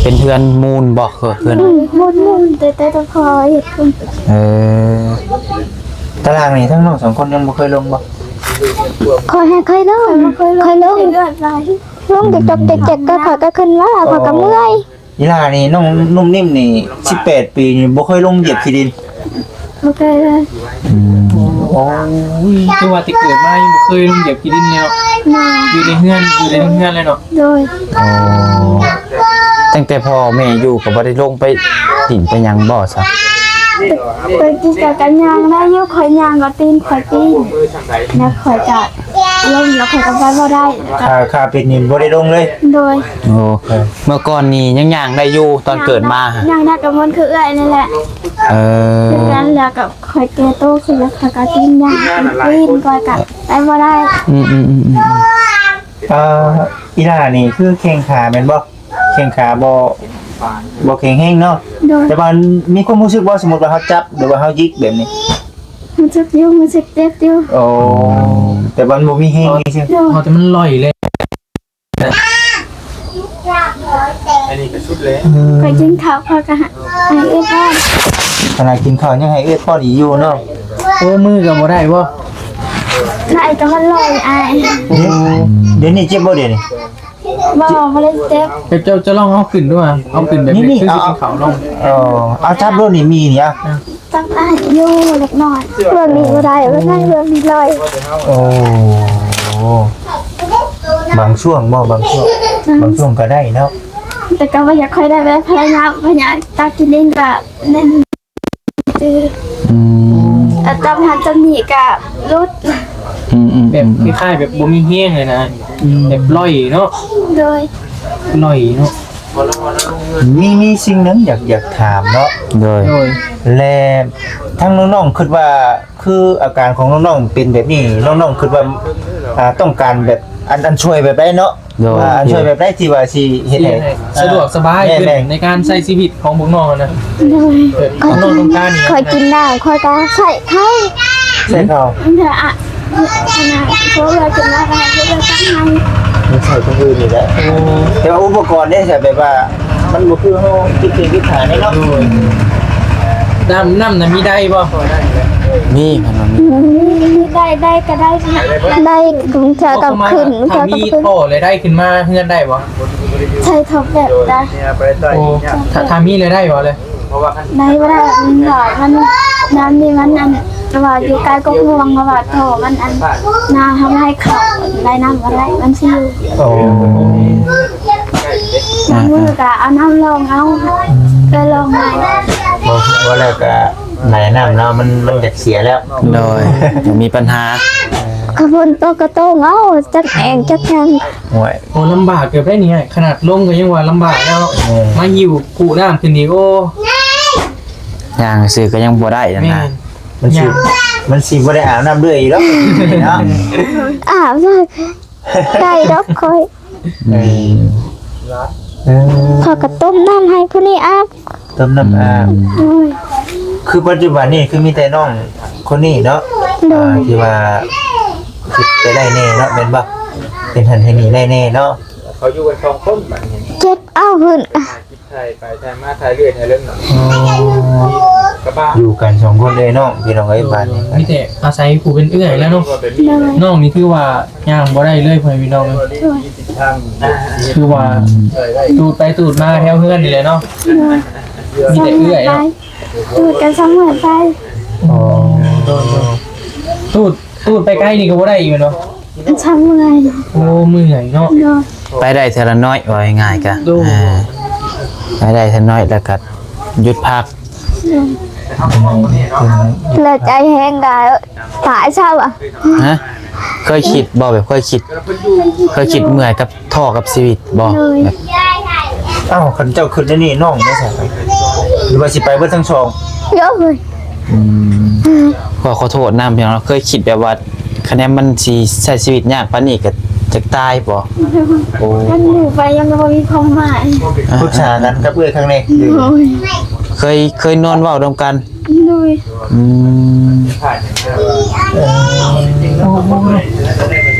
ເປັນເຮືອນມູນບໍ່? ເຮືອນ ອືມ ມູນໆ ແຕ່ ແຕ່ ແຕ່ພໍເຮັດພຸ້ນ. ເອີ ຕາລ່າງນີ້ທັງນ້ອງສອງຄົນຍັງບໍ່ເຄີຍລົງບໍ່? ຂ້ອຍຫາເຄີຍລົງ ຂ້ອຍບໍ່ເຄີຍລົງ ຂ້ອຍລົງ ເດືອດຫຼາຍ ລົງຈອກໆແຈກໆ ກໍຂ້ອຍກໍຂຶ້ນມາ ຂ້ອຍກໍເມື່ອຍ. ອີ່ຫຼ້ານີ້ ນ້ອງນຸ້ມນິ້ມນີ້ ສິບແປດປີນີ້ ບໍ່ເຄີຍລົງຢຽບຂີ້ດິນ? ບໍ່ເຄີຍເລີຍ. ອືມ ໂອ້ຍ ຄືວ່າແຕ່ເກີດມາຍັງບໍ່ເຄີຍລົງຢຽບຂີ້ດິນເລີຍເນາະ. ແມ່ນ ຢູ່ໃນເຮືອນ ຢູ່ໃນເຮືອນເລີຍເນາະ. ໂດຍ ອໍ ຕັ້ງແຕ່ພໍ່ແມ່ຢູ່ກໍບໍ່ໄດ້ລົງໄປດິນໄປຫຍັງບໍ່ຊະ? ໄປກິນກະ ກະຍ່າງໄດ້ຢູ່ ຂ້ອຍຍ່າງກໍຕີນຂ້ອຍປີນ ແລ້ວຂ້ອຍກະ ລົງແລ້ວຂ້ອຍກໍໄປບໍ່ໄດ້. ຂາ ຂາປິດນີ້ບໍ່ໄດ້ລົງເລີຍ? ໂດຍ ໂອ້ ເອີ ເມື່ອກ່ອນນີ້ຍັງຍ່າງໄດ້ຢູ່ ຕອນເກີດມາ ຍ່າງໄດ້ກໍມ່ວນຄືເອື້ອຍນີ້ແຫຼະ. ເອີ ຄືກັນ ແລ້ວກໍຂ້ອຍແກ່ໂຕຂຶ້ນ ແລ້ວຂ້ອຍກໍກິນຢາ ກິນປີ້ນ ຂ້ອຍກໍໄປບໍ່ໄດ້. ອືມໆໆໆ ເອີ ອີ່ຫຼ້ານີ້ຄືແຂ້ງຂາແມ່ນບໍ່? ແຂ້ງຂາບໍ່ ບໍ່ແຂງແຮງເນາະ. ໂດຍ ແຕ່ວ່າມີຄວາມຮູ້ສຶກບໍ່ ສົມມຸດວ່າເຮົາຈັບ ຫຼືວ່າເຮົາຢິກແບບນີ້? ຮູ້ສຶກຢູ່ ຮູ້ສຶກເຈັບຢູ່. ໂອ້ ແຕ່ວ່າມັນບໍ່ມີແຮງ ໂດຍ ພໍແຕ່ມັນລ່ອຍເລີຍ. ອັນນີ້ກໍສຸດແລ້ວ. ເອີ ຂ້ອຍກິນເຂົ້າ ຂ້ອຍກໍໃຫ້ເອື້ອຍປ້ອນ. ຂະໜາດກິນເຂົ້າຍັງໃຫ້ເອື້ອຍປ້ອນອີກຢູ່ເນາະ. ໂອ້ ມືກໍບໍ່ໄດ້ບໍ່? ໄດ້ ແຕ່ມັນລ່ອຍອ້າຍ. ດຽວ ດຽວນີ້ເຈັບບໍ່ດຽວນີ້? ບໍ່ ບໍ່ໄດ້ເຈັບ. ເຈົ້າ ເຈົ້າລອງເອົາຂຶ້ນດູ ເອົາຂຶ້ນແບບນີ້ ນີ້ ຄືຊິກິນເຂົ້າລອງ. ເອີ ເອົາຈັບໂລດນີ້ ມີນີ້ອະ. ຈັບອ້າຍຢູ່ເລັກນ້ອຍ ເບື້ອງນີ້ບໍ່ໄດ້ ເບື້ອງນັ້ນ ເບື້ອງນີ້ລອຍ. ໂອ້ ບາງຊ່ວງບໍ່? ບາງຊ່ວງ ອືມ ບາງຊ່ວງກໍໄດ້ເນາະ. ແຕ່ກໍບໍ່ຢາກຄ່ອຍໄດ້ແບບພະຍາຍາມ ພະຍາຍາມຕັກກິນເອງກໍແໜ້ນ. ອືມ ແລ້ວຕຳຫັ້ນຕຳນີ້ກະຫຼຸດ. ອືມໆໆ ແບບຄ້າຍໆແບບບໍ່ມີແຮງເລີຍນະ. ອືມ ແບບລ່ອຍເນາະ. ໂດຍ ລ່ອຍເນາະ. ມີ ມີສິ່ງໜຶ່ງຢາກ ຢາກຖາມເນາະ. ໂດຍ ໂດຍ ແລະ ທາງນ້ອງໆຄິດວ່າ ຄືອາການຂອງນ້ອງໆເປັນແບບນີ້ ນ້ອງໆຄິດວ່າ ອ່າ ຕ້ອງການແບບ ອັນ ອັນຊ່ວຍແບບໃດເນາະ? ໂດຍ ວ່າອັນຊ່ວຍແບບໃດທີ່ວ່າຊິເຮັດໃຫ້ ຊິເຮັດໃຫ້ສະດວກສະບາຍຂຶ້ນ ແມ່ນໆ ໃນການໃຊ້ຊີວິດຂອງພວກນ້ອງຫັ້ນນະ. ໂດຍ ເອີ ນ້ອງຕ້ອງການຫຍັງ? ຂ້ອຍກິນນ້ຳ ຂ້ອຍກໍໃສ່ເຂົ້າ ໃສ່ເຂົ້າ. ເອີ ອະ ເພາະວ່າກິນນ້ຳ ເພາະວ່າຕັ້ງໃຫ້ ມັນໃຊ້ຄົນອື່ນນີ້ແຫຼະ. ໂອ້ ແຕ່ວ່າອຸປະກອນເດ້ ແບບວ່າ ມັນບໍ່ຄືເຮົາຄິດເອງຄິດຫາໄດ້ເນາະ. ໂດຍ ນ້ຳ ນ້ຳນະມີໄດ້ບໍ່? ມີ ຄັນວ່າມີ ມີ ມີໄດ້ ໄດ້ກໍໄດ້ ໄດ້ ຂອງເທື່ອກໍຂຶ້ນ ເທື່ອກໍບໍ່ຂຶ້ນ. ຖ້າມີທໍ່ແລ້ວໄດ້ຂຶ້ນມາເຮືອນໄດ້ບໍ່? ໃຊ້ທໍ່ແບບໃດ? ໂອ້ ຖ້າ ຖ້າມີແລ້ວໄດ້ບໍ່ເລີຍ? ໄດ້ບໍ່ໄດ້ ມັນຫຼາຍ ມັນ ນ້ຳນີ້ມັນອັນ ແຕ່ວ່າຢູ່ໃກ້ກົກມ່ວງ ເພາະວ່າທໍ່ມັນອັນ ນ້ຳເຮົາໄຫຼເຂົ້າ ໄຫຼນ້ຳບໍ່ໄດ້ ມັນຊິຢູ່. ໂອ້ ບາງມື້ກໍເອົານ້ຳລອງເອົາ ເອີ ລອງໄຫຼ. ບໍ່ ບໍ່ແລ້ວກໍໄຫຼນ້ຳເນາະ ມັນ ມັນຢາກເສຍແລ້ວ. ໂດຍ ຍັງມີບັນຫາ. ກໍຝົນຕົກກໍຕົກເອົາ ຈັກແອງຈັກຫຍັງ. ໂອ້ຍ ໂອ້ ລຳບາກເກີບໄດ໋ນີ້ ຂະໜາດລົງກໍຍັງວ່າລຳບາກແລ້ວ ເອີ ມາຫິ້ວກຸນ້ຳຂຶ້ນອີກ ໂອ້ ຍ່າງຊື່ກໍຍັງບໍ່ໄດ້ນັ້ນນະ. ແມ່ນ ມັນຊິ ມັນຊິບໍ່ໄດ້ອາບນ້ຳເລື້ອຍອີກດອກເນາະ. ອາບ ໄດ້ດອກຂ້ອຍ. ເອີ ເອີ ຂ້ອຍກໍຕົ້ມນ້ຳໃຫ້ຜູ້ນີ້ອາບ. ຕົ້ມນ້ຳອາບ. ອືມ ໂດຍ ຄືປັດຈຸບັນນີ້ຄືມີແຕ່ນ້ອງຄົນນີ້ເນາະ. ໂດຍ ອ່າ ທີ່ວ່າເຮັດໄປໄດ້ແດ່ເນາະ ແມ່ນບໍ່? ເຮັດຫັ້ນເຮັດນີ້ໄດ້ແດ່ເນາະ. ເຂົາຢູ່ກັນສອງຄົນບັດນີ້ ເຈັບເອົາຂຶ້ນ ຖ່າຍໄປຖ່າຍມາ ຖ່າຍເລື້ອຍຖ່າຍເລິງເນາະ. ອໍ ຢູ່ກັນສອງຄົນເລີຍເນາະ ພີ່ນ້ອງເອີຍ. ໂດຍ ບາດນີ້ ໂດຍ ມີແຕ່ອາໄສຜູ້ເປັນເອື້ອຍແລ້ວເນາະ. ໂດຍ ນ້ອງນີ້ຖືວ່າຍ່າງບໍ່ໄດ້ເລີຍ ພໍ່ແມ່ພີ່ນ້ອງເອີຍ. ໂດຍ ຄືວ່າ ອືມ ຕູດໄປຕູດມາແຖວເຮືອນນີ້ແຫຼະເນາະ. ໂດຍ ມີແຕ່ເອື້ອຍເນາະ ຕູດກັນສອງເຮືອນໄປ. ອໍ ໂດຍ ໂດຍ ຕູດ ຕູດໄປໄກນີ້ກໍບໍ່ໄດ້ອີກແມ່ນບໍ່? ມັນຊ່າງເມື່ອຍ. ໂອ້ ເມື່ອຍເນາະ. ໂດຍ ໄປໄດ້ເທື່ອລະໜ້ອຍ ເວົ້າງ່າຍໆກະ. ໂດຍ ອ່າ ໄປໄດ້ເທື່ອໜ້ອຍ ແລ້ວກໍຢຸດພັກ. ໂດຍ ເຫຼືອໃຈແຮງກະຕາຍຊະວະ. ຮະ? ເຄີຍຄິດບໍ່ ແບບເຄີຍຄິດ ເຄີຍຄິດເມື່ອຍກັບ ທໍ້ກັບຊີວິດບໍ່? ໂດຍ ແບບ ອ້າວ ຄັນເຈົ້າຄິດແນວນີ້ ນ້ອງໄດ້ໃສ ຫຼືວ່າຊິໄປເບິດທັງສອງ? ໂດຍ ອືມ ຂໍ ຂໍໂທດນຳ ພີ່ນ້ອງເນາະ ເຄີຍຄິດແບບວ່າ ຄະແນນມັນຊິໃຊ້ຊີວິດຍາກປານນີ້ ກໍຢາກຕາຍບໍ່? ໂອ້ ມັນຢູ່ໄປຍັງບໍ່ມີຄວາມໝາຍ. ອ່າ ປຶກສາກັນກັບເອື້ອຍຄັ້ງນີ້ ໂດຍ ເຄີຍ ເຄີຍນອນເວົ້ານຳກັນ? ໂດຍ ອືມ ເອີ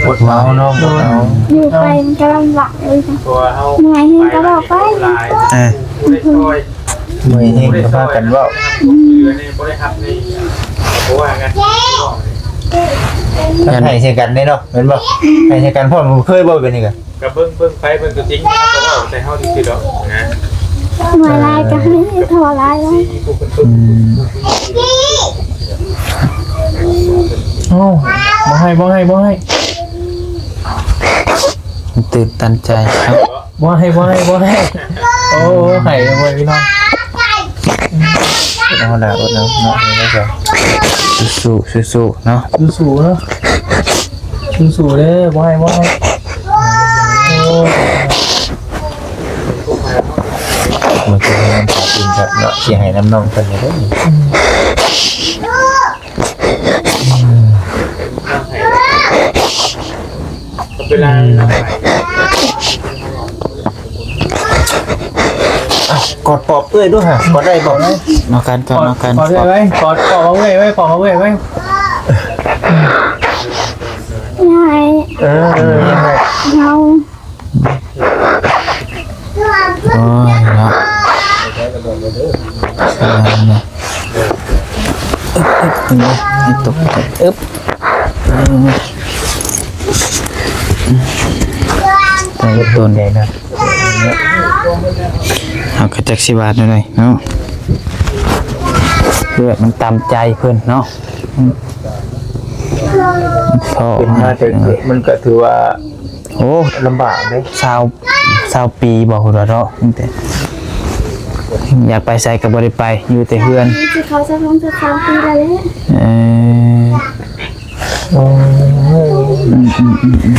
ອົດເອົາເນາະ ອົດເອົາ ຢູ່ໄປມັນກໍລຳບາກເລີຍ ເມື່ອຍແຮງກໍເວົ້າໄປ ເອີ ເມື່ອຍແຮງກໍພາກັນເວົ້າ ອືມ ໃຫ້ໃສ່ກັນເດ້ເນາະ ແມ່ນບໍ່? ໃຫ້ໃສ່ກັນພ້ອມ ເຄີຍບໍ່ແບບນີ້ກະ? ກໍເບິ່ງ ເບິ່ງໄປເບິ່ງຕົວຈິງ ເຮົາກໍເວົ້າໃສ່ເຮົາຊື່ໆດອກນະ ເມື່ອຍຫຼາຍກໍໃຫ້ທໍ້ຫຼາຍແລ້ວ ອືມ ໂອ້ ບໍ່ໃຫ້ ບໍ່ໃຫ້ ບໍ່ໃຫ້ ຕື່ນຕັນໃຈເນາະ ບໍ່ໃຫ້ ບໍ່ໃຫ້ ບໍ່ໃຫ້ ໂອ້ ໃຫ້ເລີຍພີ່ນ້ອງ ເອົາລະ ອົດເອົາເນາະ ສູ້ໆ ສູ້ໆເນາະ ສູ້ໆເນາະ ສູ້ໆເດີ ບໍ່ໃຫ້ ບໍ່ໃຫ້ ໂອ້ ມັນຄືນ້ຳຕາຕີນຄັກເນາະ ຊິໃຫ້ນຳນ້ອງເພິ່ນນີ້ເດີ ອືມ ເວລາ ອືມ ອ່ະ ກອດປອບເອື້ອຍດູຫາ ກອດໄດ້ບໍ່? ເອົາກັນ ກອດ ເອົາກັນ ກອດເອື້ອຍໄວ້ ກອດ ກອດເອົາເອື້ອຍໄວ້ ກອດເອົາເອື້ອຍໄວ້ ຍາຍ ເອີ ເອີ ເຮົາ ໂອ້ຍເນາະ ເອີ ເນາະ ອຶບ ອຶບ ອຶບ ອຶບ ອຶບ ອຶບ ເອີ ເຮົາກໍຈັກຊິວ່າແນວໃດເນາະ ເພື່ອມັນຕາມໃຈເພິ່ນເນາະ ອືມ ເປັນມາແຕ່ເກີດ ມັນກໍຖືວ່າ ໂອ້ ລຳບາກເດ້ ຊາວ ຊາວປີບໍ່ ພຸ້ນລະເນາະ ຕັ້ງແຕ່ ຢາກໄປໃສກໍບໍ່ໄດ້ໄປ ຢູ່ແຕ່ເຮືອນ ຊິເຂົ້າຊາວສອງ ຊາວສາມປີແລ້ວແຫຼະ ເອີ ໂອ້ ອືມ ອືມ ອືມ ອືມ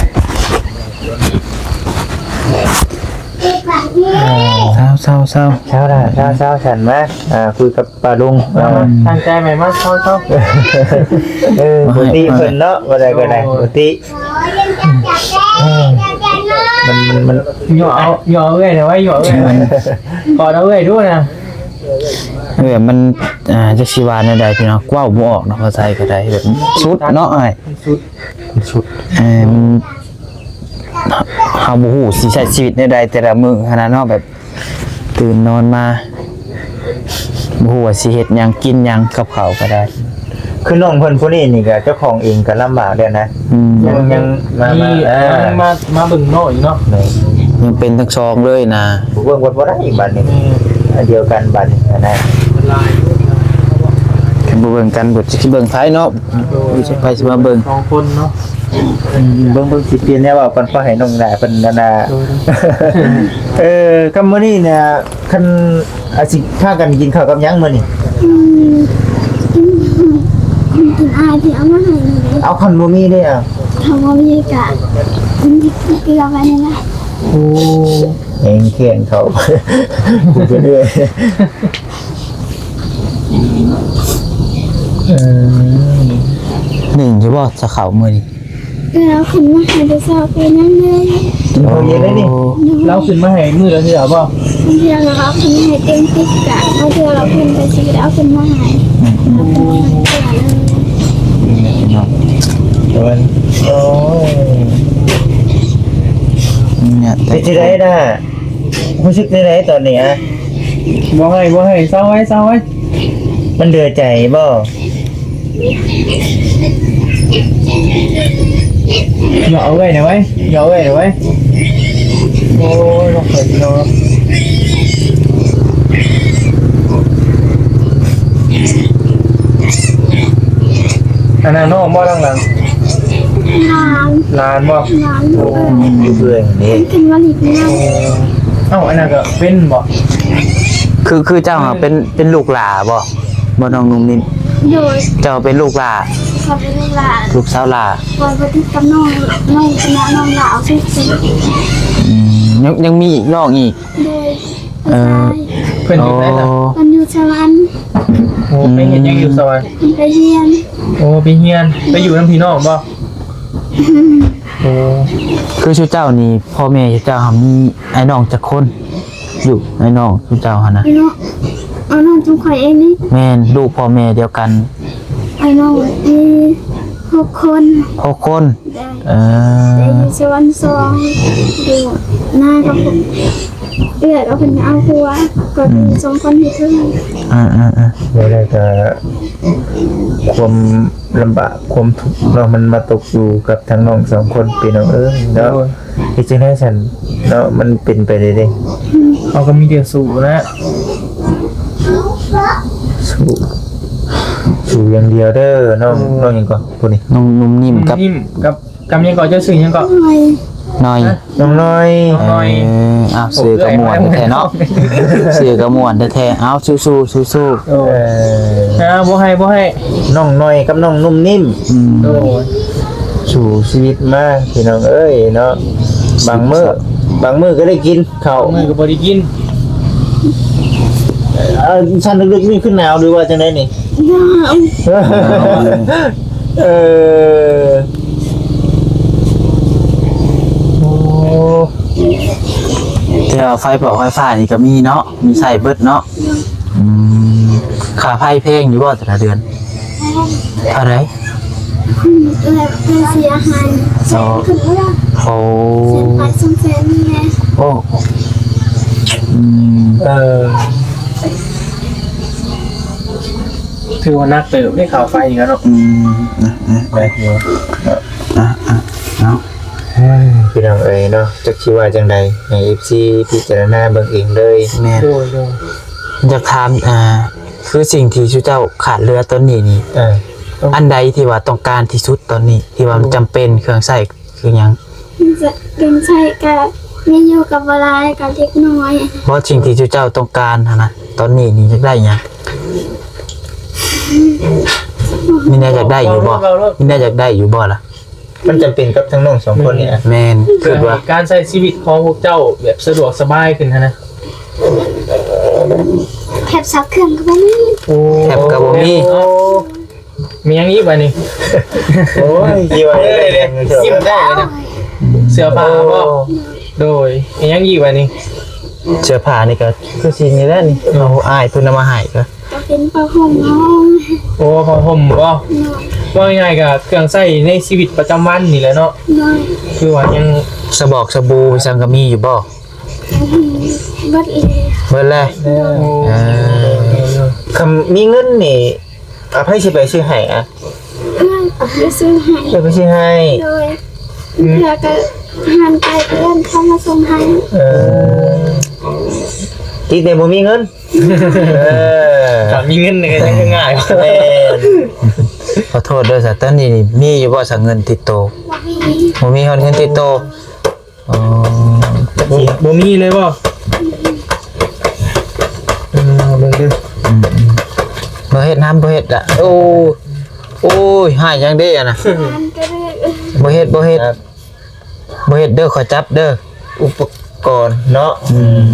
ເຊົາ ເຊົາ ເຊົາ ເຊົາລະ ເຊົາ ເຊົາ ສັນມາ ອ່າ ຄຸຍກັບ ປ້າລຸງ ເອີ ຕັ້ງໃຈໃໝ່ມາເຊົາໆ ເອີ ບໍ່ຕິເພິ່ນເນາະ ບໍ່ໄດ້ກໍໄດ້ ໂດຍ ບໍ່ຕິ ມັນ ມັນ ມັນ ຫຍໍ້ເອົາ ຫຍໍ້ເອື້ອຍນະໄວ້ ຫຍໍ້ເອື້ອຍ ມັນ ກອດເອົາເອື້ອຍດູນະ ເອີ ມັນ ອ່າ ຈັກຊິວ່າແນວໃດພີ່ນ້ອງ ເວົ້າບໍ່ອອກເນາະ ພາສາໄທກໍໄດ້ ແບບສຸດເນາະອ້າຍ ມັນສຸດ ມັນສຸດ ເອີ ມັນ ເຮົາບໍ່ຮູ້ຊິໃຊ້ຊີວິດແນວໃດແຕ່ລະມື້ຫັ້ນນະເນາະ ແບບ ຕື່ນນອນມາ ບໍ່ຮູ້ວ່າຊິເຮັດຫຍັງກິນຫຍັງ ກັບເຂົ້າກໍໄດ້ ຄືນ້ອງເພິ່ນຜູ້ນີ້ນີ້ກໍເຈົ້າຂອງເອງກໍລຳບາກແລ້ວນະ ອືມ ຍັງ ຍັງມາ ມີ ມາ ເອີ ຍັງມາ ມາເບິ່ງນ້ອງອີກເນາະ ແມ່ນ ຍັງເປັນທັງສອງເລີຍນະ ບໍ່ເບິ່ງກໍບໍ່ໄດ້ບາດນີ້ ແມ່ນ ອັນດຽວກັນບາດນີ້ນະ ມັນຫຼາຍຢູ່ນະ ຄັນບໍ່ເບິ່ງກັນ ບໍ່ຈັກຊິເບິ່ງໃຜເນາະ ໂດຍ ມີໃຜຊິມາເບິ່ງ ສອງຄົນເນາະ ອືມ ເບິ່ງ ເບິ່ງ ຊິປ່ຽນແນວເວົ້າກ່ອນ ພໍໃຫ້ນ້ອງຫຼ້າເພິ່ນອັນນ່າ ໂດຍ ເອີ ຄ່ຳມື້ນີ້ນະ ຄັນ ອາ ຊິພາກັນກິນເຂົ້າກັບຫຍັງມື້ນີ້? ອືມ ກິນ ກິນອາຍທີ່ເອົາມາໃຫ້ນີ້ເດ້ ເອົາ ຄັນບໍ່ມີເດ້ ເອົາ ຄັນບໍ່ມີກະກິນເກືອໄປນີ້ແຫຼະ ໂອ້ ແຮງແຄ້ນເຂົ້າ ເອີ ໜຶ່ງຢູ່ບໍ່ ຊະເຂົ້າມື້ນີ້? ເອີ ເອົາຂຶ້ນມາໃຫ້ແຕ່ເຊົ້າກໍຍັງເລີຍ ກິນເຂົ້າເຢັນໄດ້ນີ້ ໂອ້ ລາວຂຶ້ນມາໃຫ້ມື້ລະເທື່ອບໍ່? ບາງເທື່ອລາວເອົາຂຶ້ນມາໃຫ້ເຕັມຕິກກະ ບາງເທື່ອລາວເພິ່ນກໍຊິໄດ້ເອົາຂຶ້ນມາໃຫ້ ອືມ ໂອ້ຍ ເປັນຈັ່ງໃດນະ? ຮູ້ສຶກຈັ່ງໃດຕອນນີ້ອະ? ບໍ່ໃຫ້ ບໍ່ໃຫ້ ເຊົາໄວ້ ເຊົາໄວ້ ມັນເດືອໃຈບໍ່? ຫຍອກເອົາເອື້ອຍໜ່ອຍໄວ້ ຫຍອກເອື້ອຍໜ່ອຍໄວ້ ໂອ້ຍ ນ້ອງເຂີນເນາະ ອັນນັ້ນນ້ອງບໍ່ທາງຫຼັງ? ຫຼານ ຫຼານບໍ່? ຫຼານ ໂອ້ ເອື້ອຍນີ້ ເພິ່ນມາຫຼິ້ນນຳ ເອົ້າ ອັນນັ້ນກໍເປັນບໍ່? ຄື ຄືເຈົ້າຫາເປັນ ເປັນລູກຫຼ້າບໍ່? ບໍ່ ນ້ອງນຸ່ມນິ້ນ ໂດຍ ເຈົ້າເປັນລູກຫຼ້າ ກັບລູກຫຼານ ລູກສາວຫຼ້າ ວ່າບໍ່ຕິດກັບນ້ອງ ນ້ອງຊະນະ ນ້ອງຫຼ້າເອົາສຸດ. ອືມ ຍັງ ຍັງມີອີກ ນ້ອງອີກ? ໂດຍ. ເອີ ເພິ່ນຢູ່ໃສລະ? ໂອ້ ເພິ່ນຢູ່ສະຫວັນ. ໂອ້ ໄປເຮັດຫຍັງຢູ່ສະຫວັນ? ໄປຮຽນ. ໂອ້ ໄປຮຽນ ໄປຢູ່ນຳພີ່ນ້ອງບໍ່? ໂອ້ ຄືຊຸເຈົ້ານີ້ ພໍ່ແມ່ຊຸເຈົ້າມີອ້າຍນ້ອງຈັກຄົນ? ລູກອ້າຍນ້ອງຊຸເຈົ້າຫັ້ນນະ? ອ້າຍນ້ອງ ອ້າຍນ້ອງຈຸມຂ້ອຍເອງນີ້? ແມ່ນ ລູກພໍ່ແມ່ດຽວກັນ. ອ້າຍນ້ອງມີຫົກຄົນ. ຫົກຄົນ? ໂດຍ. ເອີ ແຕ່ຢູ່ສະຫວັນສອງ ຢູ່ນາກັບເອື້ອຍກັບເພິ່ນເອົາຜົວ ກໍຢູ່ສອງຄົນຢູ່ເທິງ. ອືມ ເອີໆໆ ແລ້ວກໍຄວາມລຳບາກຄວາມທຸກເນາະ ມັນມາຕົກຢູ່ກັບທັງນ້ອງສອງຄົນ ພີ່ນ້ອງເອີຍເນາະ. ໂດຍ. ເຮັດຈັ່ງໃດຊັ້ນເນາະ ມັນເປັນໄປໄດ້ເດ້. ເຮົາກໍມີແຕ່ສູ້ແຫຼະ ສູ້ ສູ້ຢ່າງດຽວເດີນ້ອງ. ໂອ້ ນ້ອງຫຍັງເກາະຜູ້ນີ້? ນ້ອງນຸ່ມນິ້ມກັບ ນຸ່ມນິ້ມກັບ ກັບຫຍັງເກາະ? ເຈົ້າຊື່ຫຍັງເກາະ? ໜ້ອຍ. ໜ້ອຍ. ນ້ອງໜ້ອຍ. ນ້ອງໜ້ອຍ. ເອີ ອ້າວ ຊື່ກໍມ່ວນແທ້ເນາະ ຊື່ກໍມ່ວນແທ້ໆ. ເອົາ ສູ້ໆ ສູ້ໆ. ໂອ້ຍ ເອີ ອ່າ ບໍ່ໃຫ້ ບໍ່ໃຫ້ ນ້ອງໜ້ອຍກັບນ້ອງນຸ່ມນິ້ມ. ອືມ ໂດຍ. ສູ້ຊີວິດມາພີ່ນ້ອງເອີຍເນາະ. ບາງມື້ ບາງມື້ກໍໄດ້ກິນເຂົ້າ ບາງມື້ກໍບໍ່ໄດ້ກິນ. ເອີ ຊັ້ນເລິກໆນີ້ຄືໜາວ ຫຼືວ່າຈັ່ງໃດນີ້? ໜາວ. ເອີ ໂອ້ ແຕ່ວ່າໄຟຟ້າ ໄຟຟ້ານີ້ກໍມີເນາະ ມີໃຊ້ເບິດເນາະ. ອືມ ຄ່າໄຟແພງຢູ່ບໍ່ແຕ່ລະເດືອນ? ເທົ່າໃດ? ແລ້ວແຕ່ເສຍຫາຍ ແສນຂຶ້ນເນາະ. ໂອ້ ແສນປາຍ ສອງແສນນີ້ແຫຼະ. ໂອ້ ອືມ ເອີ ຖືວ່າໜັກເຕີບເດ້ ຄ່າໄຟນີ້ເນາະ. ອືມ ໄດ້ຢູ່ເນາະ ເນາະ. ເອີຍ ພີ່ນ້ອງເອີຍເນາະ ຈັກຊິວ່າຈັ່ງໃດ ໃຫ້ເອັຟຊີພິຈາລະນາເບິ່ງເອງເລີຍ. ແມ່ນ ໂດຍ ໂດຍ. ຢາກຖາມ ອ່າ ຄືສິ່ງທີ່ຊຸເຈົ້າຂາດເຫຼືອຕອນນີ້ນີ້ ເອີ ອັນໃດທີ່ວ່າຕ້ອງການທີ່ສຸດຕອນນີ້ ທີ່ວ່າມັນຈຳເປັນ ເຄື່ອງໃຊ້ຄືຫຍັງ? ເຄື່ອງໃຊ້ກໍມີຢູ່ກໍບໍ່ຫຼາຍ ກໍເລັກນ້ອຍ. ບໍ່ ສິ່ງທີ່ຊຸເຈົ້າຕ້ອງການຫັ້ນນະ ຕອນນີ້ນີ້ຢາກໄດ້ຫຍັງ? ມີແນວຢາກໄດ້ຢູ່ບໍ່? ມີແນວຢາກໄດ້ຢູ່ບໍ່ລະ? ມັນຈຳເປັນກັບທັງນ້ອງສອງຄົນນີ້ນະ. ແມ່ນ ເພື່ອໃຫ້ການໃຊ້ຊີວິດຂອງພວກເຈົ້າແບບສະດວກສະບາຍຂຶ້ນຫັ້ນນະ. ແທັບຊັກເຄື່ອງກໍບໍ່ມີ. ໂອ້ ແທັບກໍບໍ່ມີ. ໂອ້ ມີຫຍັງອີກບາດນີ້? ໂອ້ຍ ຊິວ່າ ຊິມໄດ້ເລີຍນະ. ເສື້ອຜ້າບໍ່? ໂດຍ. ມີຫຍັງອີກບາດນີ້? ເສື້ອຜ້ານີ້ກໍຄືຊິນີ້ແຫຼະນີ້ ເອົາອ້າຍເພິ່ນເອົາມາໃຫ້ກໍ ກໍເປັນຜ້າຫົ່ມເນາະ. ໂອ້ ຜ້າຫົ່ມບໍ່? ເນາະ ເວົ້າງ່າຍໆ ກໍເຄື່ອງໃຊ້ໃນຊີວິດປະຈຳວັນນີ້ແຫຼະເນາະ. ໂດຍ. ຄືວ່າຫຍັງ ສະບອກສະບູອີ່ຫຍັງກໍມີຢູ່ບໍ່? ອືມ ເບິດເລີຍ. ເບິດແລ້ວ. ໂອ້ ເອີ ຄັນມີເງິນນີ້ ອາ ໃຜຊິໄປຊື້ໃຫ້ອະ? ເອື້ອຍໄປຊື້ໃຫ້. ເອື້ອຍໄປຊື້ໃຫ້. ໂດຍ. ອືມ ເທື່ອກໍຫານໄປເພື່ອນເຂົາມາສົ່ງໃຫ້. ເອີ ຕິດແຕ່ບໍ່ມີເງິນ. ເອີ ຖ້າມີເງິນນີ້ກໍຍັງງ່າຍ. ແມ່ນ. ຂໍໂທດເດີ ສາ ຕອນນີ້ນີ້ມີຢູ່ບໍ່ ສາ ເງິນຕິດໂຕ? ບໍ່ມີ. ບໍ່ມີຮອດເງິນຕິດໂຕ. ອໍ ບໍ່ ບໍ່ມີເລີຍບໍ່? ເອີ ເບິ່ງເດີ. ອືມໆ ບໍ່ເຮັດນຳ ບໍ່ເຮັດລະ. ໂອ້ ໂອ້ຍ ໃຫ້ຫຍັງເດ້ອັນນະ? ບໍ່ເຮັດ ບໍ່ເຮັດ ບໍ່ເຮັດເດີ ຂໍຈັບເດີ ອຸປະກອນເນາະ. ອືມ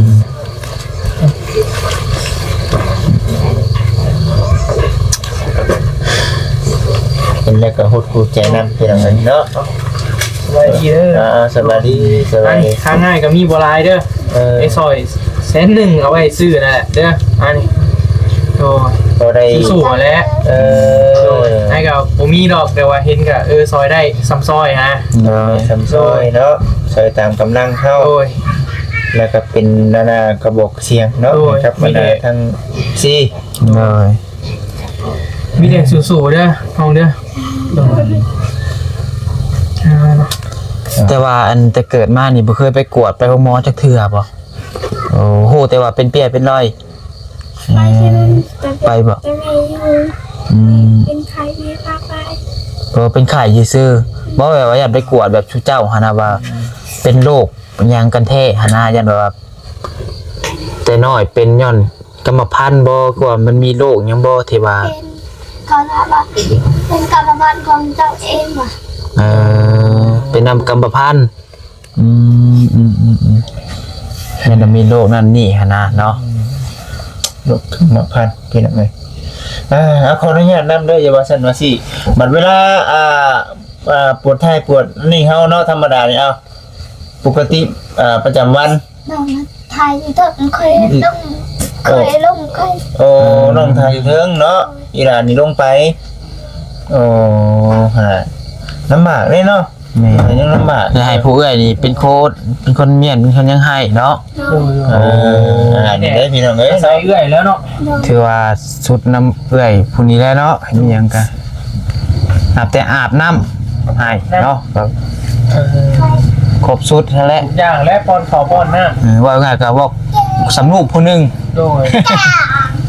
ເຫັນແລ້ວກໍຫົດຫູ່ໃຈນຳ ພີ່ນ້ອງເອີຍເນາະ. ສະບາຍດີເດີ. ອ່າ ສະບາຍດີ ສະບາຍດີ. ຄ່າງ່າຍກໍມີບໍ່ຫຼາຍເດີ. ເອີ ໄດ້ຊ່ອຍແສນໜຶ່ງ ເອົາໄວ້ຊື້ນັ້ນແຫຼະເດີ. ອັນນີ້ ໂດຍ ພໍໄດ້ສູ້ໆຫັ້ນແຫຼະ. ເອີ ໂດຍ. ອ້າຍກໍບໍ່ມີດອກ ແຕ່ວ່າເຫັນກໍ ເອີ ຊ່ອຍໄດ້ຊ່ຳຊ່ອຍຫັ້ນນະ. ເອີ ຊ່ຳຊ່ອຍເນາະ ໂດຍ ຊ່ອຍຕາມກຳລັງເຮົາ. ໂດຍ. ແລ້ວກໍເປັນນານາກະບອກສຽງເນາະ ໂດຍ ໃຫ້ກັບບັນດາທັງສີ່. ໂດຍ. ມີແຕ່ສູ້ໆເດີນ້ອງເດີ. ໂດຍ. ອ່າ ແຕ່ວ່າອັນແຕ່ເກີດມານີ້ບໍ່ເຄີຍໄປກວດໄປໂຮງໝໍຈັກເທື່ອບໍ່? ໂອ້ ຮູ້ແຕ່ວ່າເປັນເປ້ຍເປັນລອຍ. ໄປແຕ່ ໄປບໍ່? ແຕ່ແມ່ຢູ່. ອືມ ເປັນໄຂ້ແມ່ພາໄປ. ເອີ ເປັນໄຂ້ຊື່ໆ. ບໍ່ ແບບວ່າຢາກໄປກວດແບບຊຸເຈົ້າຫັ້ນນະ ວ່າເປັນໂລກຫຍັງກັນແທ້ຫັ້ນນະ ຢ້ານແບບວ່າແຕ່ນ້ອຍເປັນຍ້ອນກຳມະພັນບໍ່ ຄືວ່າມັນມີໂລກຫຍັງບໍ່ທີ່ວ່າ ເປັນ ເຂົາຖາມວ່າເປັນກຳມະພັນຂອງເຈົ້າເອງຫວາ? ເອີ ເປັນນຳກຳມະພັນ. ອືມ ອືມ ອືມ ອືມ ແມ່ນວ່າມີໂລກນັ້ນນີ້ຫັ້ນນະເນາະ. ໂລກກຳມະພັນ ພີ່ນ້ອງເອີຍ. ອ່າ ຂໍອະນຸຍາດນຳເດີ ຢ່າວ່າຊັ້ນວ່າຊີ້. ບັດເວລາ ອ່າ ອ່າ ປວດທ້າຍປວດນີ້ເຮົາເນາະ ທຳມະດານີ້ ເອົາ ປົກກະຕິ ອ່າ ປະຈຳວັນ ນ້ອງຖ່າຍຢູ່ເທິງ ຂ້ອຍລົງ ຂ້ອຍລົງ ຂ້ອຍ ໂອ້ ນ້ອງຖ່າຍຢູ່ເທິງເນາະ ອີຫຼ້ານີ້ລົງໄປ. ໂອ້ ຫາ ລຳບາກເດ້ເນາະ. ແມ່ນ ຍັງລຳບາກ ແລ້ວໃຫ້ຜູ້ເອື້ອຍນີ້ເປັນຄົນ ເປັນຄົນມ້ຽນ ເປັນຄົນຫຍັງໃຫ້ເນາະ. ໂດຍ ເອີ ອັນນີ້ເດ້ພີ່ນ້ອງເອີຍ ໃສ່ເອື້ອຍແລ້ວເນາະ. ຖືວ່າສຸດນຳເອື້ອຍຜູ້ນີ້ແຫຼະເນາະ ມີຫຍັງກະ ນັບແຕ່ອາບນ້ຳໃຫ້ເນາະ ກໍ ເອີ ຄົບສຸດຫັ້ນແຫຼະ ທຸກຢ່າງແຫຼະ ປ້ອນເຂົ້າປ້ອນນ້ຳ. ເອີ ເວົ້າງ່າຍກໍເວົ້າສຳລູກຜູ້ໜຶ່ງ. ໂດຍ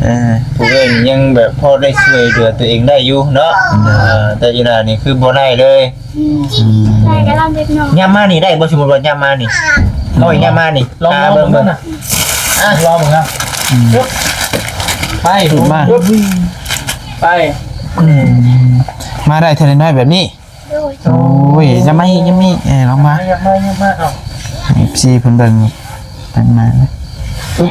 ເອີ ຜູ້ເອື້ອຍນີ້ຍັງແບບພໍໄດ້ຊ່ວຍເຫຼືອຕົວເອງໄດ້ຢູ່ເນາະ. ໂດຍ ເອີ ແຕ່ອີຫຼ້ານີ້ຄືບໍ່ໄດ້ເລີຍ. ອືມ ໄດ້ກະລຳເລັກນ້ອຍ. ຍາມມານີ້ໄດ້ບໍ່? ສົມມຸດວ່າຍາມມານີ້ ເອົາອີກ ຍາມມານີ້ ລອງ ລອງເບິ່ງເບິ່ງນະ. ອ່ະ ລອງເບິ່ງນະ. ອືມ ໄປ ມາ ໄປ. ອືມ ມາໄດ້ເທື່ອນ້ອຍແບບນີ້. ໂດຍ ໂອ້ຍ ຢາມາອີກ ຢາມາອີກ. ເອີ ລອງມາ ຢາມາ ຢາມາ. ເອົາ ເອັຟຊີເພິ່ນເບິ່ງ ເພິ່ນມາ. ເອີ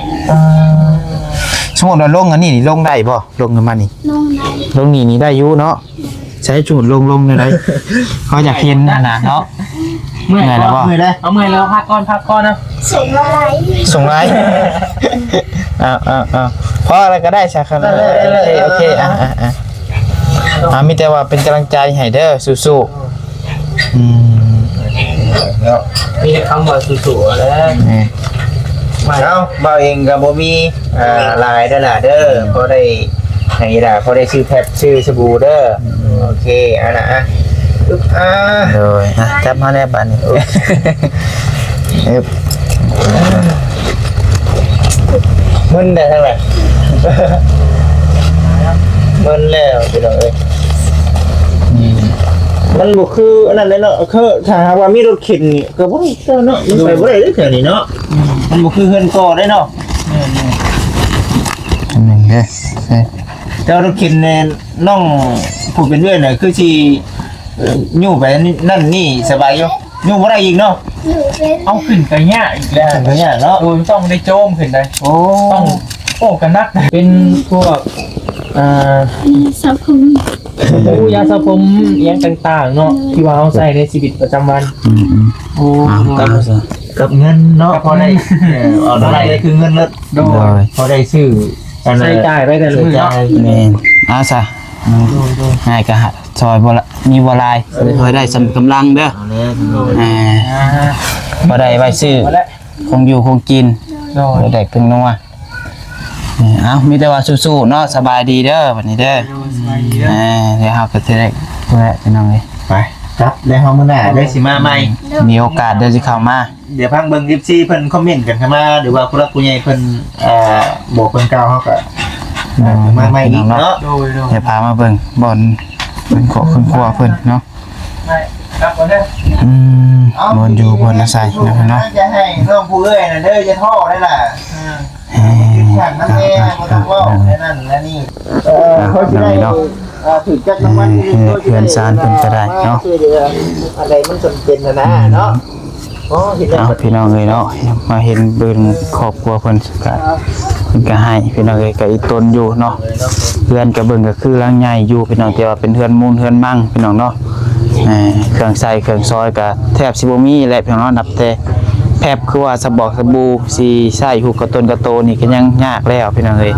ສົມມຸດວ່າລົງອັນນີ້ນີ້ ລົງໄດ້ບໍ່? ລົງມານີ້ ລົງໄດ້ ລົງນີ້ນີ້ໄດ້ຢູ່ເນາະ. ໃຊ້ສູດລົງໆ ແນວໃດ ເຮົາຢາກເຫັນຫັ້ນນະເນາະ. ເມື່ອຍ ເມື່ອຍແລ້ວບໍ່? ເມື່ອຍແລ້ວ ເອົາ ເມື່ອຍແລ້ວ ພັກກ່ອນ ພັກກ່ອນນະ. ສູງຫຼາຍ ສູງຫຼາຍ. ເອົາ ເອົາ ເອົາ ພໍແລ້ວກໍໄດ້ຊະ. ຄັນ ໄດ້ ໄດ້ ໂອເຄ ໂອເຄ ອ່ະ ອ່ະ ອ່ະ ອ່ະ ມີແຕ່ວ່າເປັນກຳລັງໃຈໃຫ້ເດີ ສູ້ໆ. ອືມ ເນາະ ມີແຕ່ຄຳວ່າສູ້ໆ ແຫຼະ. ແມ່ນ ເອົາ ບ່າວເອງກໍບໍ່ມີ ອ່າ ຫຼາຍເດີຫຼະເດີ ພໍໄດ້ໃຫ້ອີຫຼ້າ ພໍໄດ້ຊື້ແຟັບ ຊື້ສະບູເດີ. ໂອເຄ ເອົາລະ ອ່ະ ອຶບ ອ່າ ໂດຍ ອ່ະ ຈັບມາແລ້ວບາດນີ້. ໂອ້ ອຶບ ມຶນໄດ້ທາງໃດ ມຶນແລ້ວ ພີ່ນ້ອງເອີຍ. ອືມ ມັນບໍ່ຄືອັນນັ້ນເດ້ເນາະ ຄືຖ້າຫາກວ່າມີລົດເຂັນນີ້ກໍບໍ່ໄດ້ເນາະ ມັນໄປບໍ່ໄດ້ເດ້ແຖວນີ້ເນາະ. ອືມ ມັນບໍ່ຄືເຮືອນກໍໄດ້ເນາະ. ແມ່ນໆ ອັນໜຶ່ງເດ້ ເອີ ແຕ່ວ່າລົດເຂັນແນ່ ນ້ອງຜູ້ເປັນເອື້ອຍນະ ຄືຊິ ເອີ ຍູ້ໄປນັ້ນນີ້ສະບາຍຢູ່ ຍູ້ບໍ່ໄດ້ອີກເນາະ. ເອົາ ຂຶ້ນກໍຍາກອີກແລ້ວ ຂຶ້ນກໍຍາກເນາະ. ໂດຍ ຕ້ອງໄດ້ໂຈມຂຶ້ນໄດ໋. ໂອ້ ຕ້ອງ ໂອ້ ກໍໜັກ ເປັນພວກ ອ່າ ຢາສະຜົມ ໂອ້ ຢາສະຜົມອີ່ຫຍັງຕ່າງໆເນາະ ໂດຍ ທີ່ວ່າເຮົາໃຊ້ໃນຊີວິດປະຈຳວັນ. ອືມໆ ໂອ້ ເອົາ ກັບ ກັບເງິນເນາະ ກັບ ພໍໄດ້ ເອີ ເອົາໄດ້ຄືເງິນເລີດ. ໂດຍ ໂດຍ ພໍໄດ້ຊື້ອັນ ໃຊ້ຈ່າຍໄປແຕ່ລະມື້ເນາະ. ແມ່ນ ເອົາຊະ ໂດຍໆ ໃຫ້ກໍ ຊ່ອຍບໍ່ລະ ມີບໍ່ຫຼາຍ ຊ່ອຍໄດ້ສ່ຳກຳລັງເດີ. ເອົາແລ້ວ ອ່າ ບໍ່ໄດ້ໄວ້ຊື້ ເອົາແລ້ວ ຂອງຢູ່ຂອງກິນ ໂດຍ ບໍ່ໄດ້ເປັນນົວ. ເອົາ ມີແຕ່ວ່າສູ້ໆເນາະ. ສະບາຍດີເດີບັດນີ້ເດີ. ໂດຍ ສະບາຍດີເດີ. ອ່າ ດຽວເຮົາກໍຈະໄດ້ພຸ້ນແຫຼະ ພີ່ນ້ອງເອີຍ. ໄປ ກັບແລ້ວ ເຮົາມື້ໜ້າເດີຊິມາໃໝ່ ມີໂອກາດເດີຊິເຂົ້າມາ. ດຽວຟັງເບິ່ງ ເອັຟຊີ ເພິ່ນຄອມເມັນກັນເຂົ້າມາ ຫຼືວ່າຜູ້ຫຼັກຜູ້ໃຫຍ່ເພິ່ນ ເອີ ບອກເພິ່ນກ່າວ ເຮົາກໍ ເອີ ມາໃໝ່ອີກເນາະ. ໂດຍໆ ດຽວພາມາເບິ່ງບ່ອນເພິ່ນເກາະເພິ່ນຄົວເພິ່ນເນາະ. ໄປ ກັບກ່ອນເດີ. ອືມ ບ່ອນຢູ່ບ່ອນອາໄສເນາະ ເນາະ. ຈະໃຫ້ນ້ອງຜູ້ເອື້ອຍນັ້ນເດີ ຢ່າທໍ້ໄດ້ລະ. ເອີ ເອີ ບໍ່ຕ້ອງເວົ້າແນວນັ້ນແນວນີ້. ເອີ ເຂົາຊິໄດ້ ເອີ ຖືກຈັກລາງວັນ ເອີ ເຮືອນຊານເພິ່ນກໍໄດ້ເນາະ ຊ່ວຍເຫຼືອອັນໃດມັນຈຳເປັນຫັ້ນນະເນາະ. ເອົາ ພີ່ນ້ອງເອີຍເນາະ ມາເຫັນເບິ່ງຄອບຄົວເພິ່ນກະ ເພິ່ນກະໃຫ້ ພີ່ນ້ອງເອີຍ ກະອີ່ຕົນຢູ່ເນາະ. ເຮືອນກະເບິ່ງກະຄືຫຼັງໃຫຍ່ຢູ່ ພີ່ນ້ອງ ແຕ່ວ່າເປັນເຮືອນມູນເຮືອນມັງ ພີ່ນ້ອງເນາະ. ເອີ ເຄື່ອງໃຊ້ເຄື່ອງສອຍກະແທບຊິບໍ່ມີແຫຼະ ພີ່ນ້ອງເນາະ ນັບແຕ່ແຟບ ຄືວ່າສະບອກສະບູ ຊິໃຊ້ຮູບກະຕົນກະໂຕນີ້ກະຍັງຍາກແລ້ວ ພີ່ນ້ອງເອີຍ.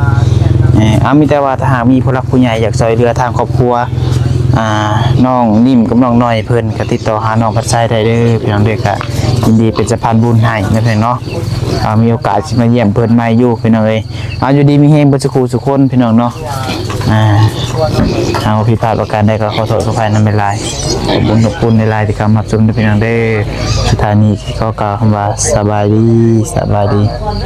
ເອີ ເອົາ ມີແຕ່ວ່າຖ້າຫາກມີຜູ້ຫຼັກຜູ້ໃຫຍ່ຢາກຊ່ອຍເຫຼືອທາງຄອບຄົວ ອ່າ ນ້ອງນິ້ມກັບນ້ອງໜ້ອຍເພິ່ນ ກໍຕິດຕໍ່ຫານ້ອງພັດໄຊໄດ້ເດີ ພີ່ນ້ອງເດີ. ກະຍິນດີເປັນສະພານບຸນໃຫ້ນະ ພີ່ນ້ອງເນາະ. ເອົາ ມີໂອກາດຊິມາຢ້ຽມເພິ່ນໃໝ່ຢູ່ ພີ່ນ້ອງເອີຍ. ເອົາ ຢູ່ດີມີແຮງເບິດສູ່ຄູ່ສູ່ຄົນ ພີ່ນ້ອງເນາະ. ອ່າ ເອົາ ຜິດພາດປະການໃດກໍຂໍໂທດຂໍອະໄພນຳຫຼາຍໆ. ຂອບຄຸນ ຂອບຄຸນຫຼາຍໆທີ່ເຂົ້າມາຮັບຊົມເດີ ພີ່ນ້ອງເດີ. ສຸດທ້າຍນີ້ຂໍກ່າວຄຳວ່າ ສະບາຍດີ ສະບາຍດີ.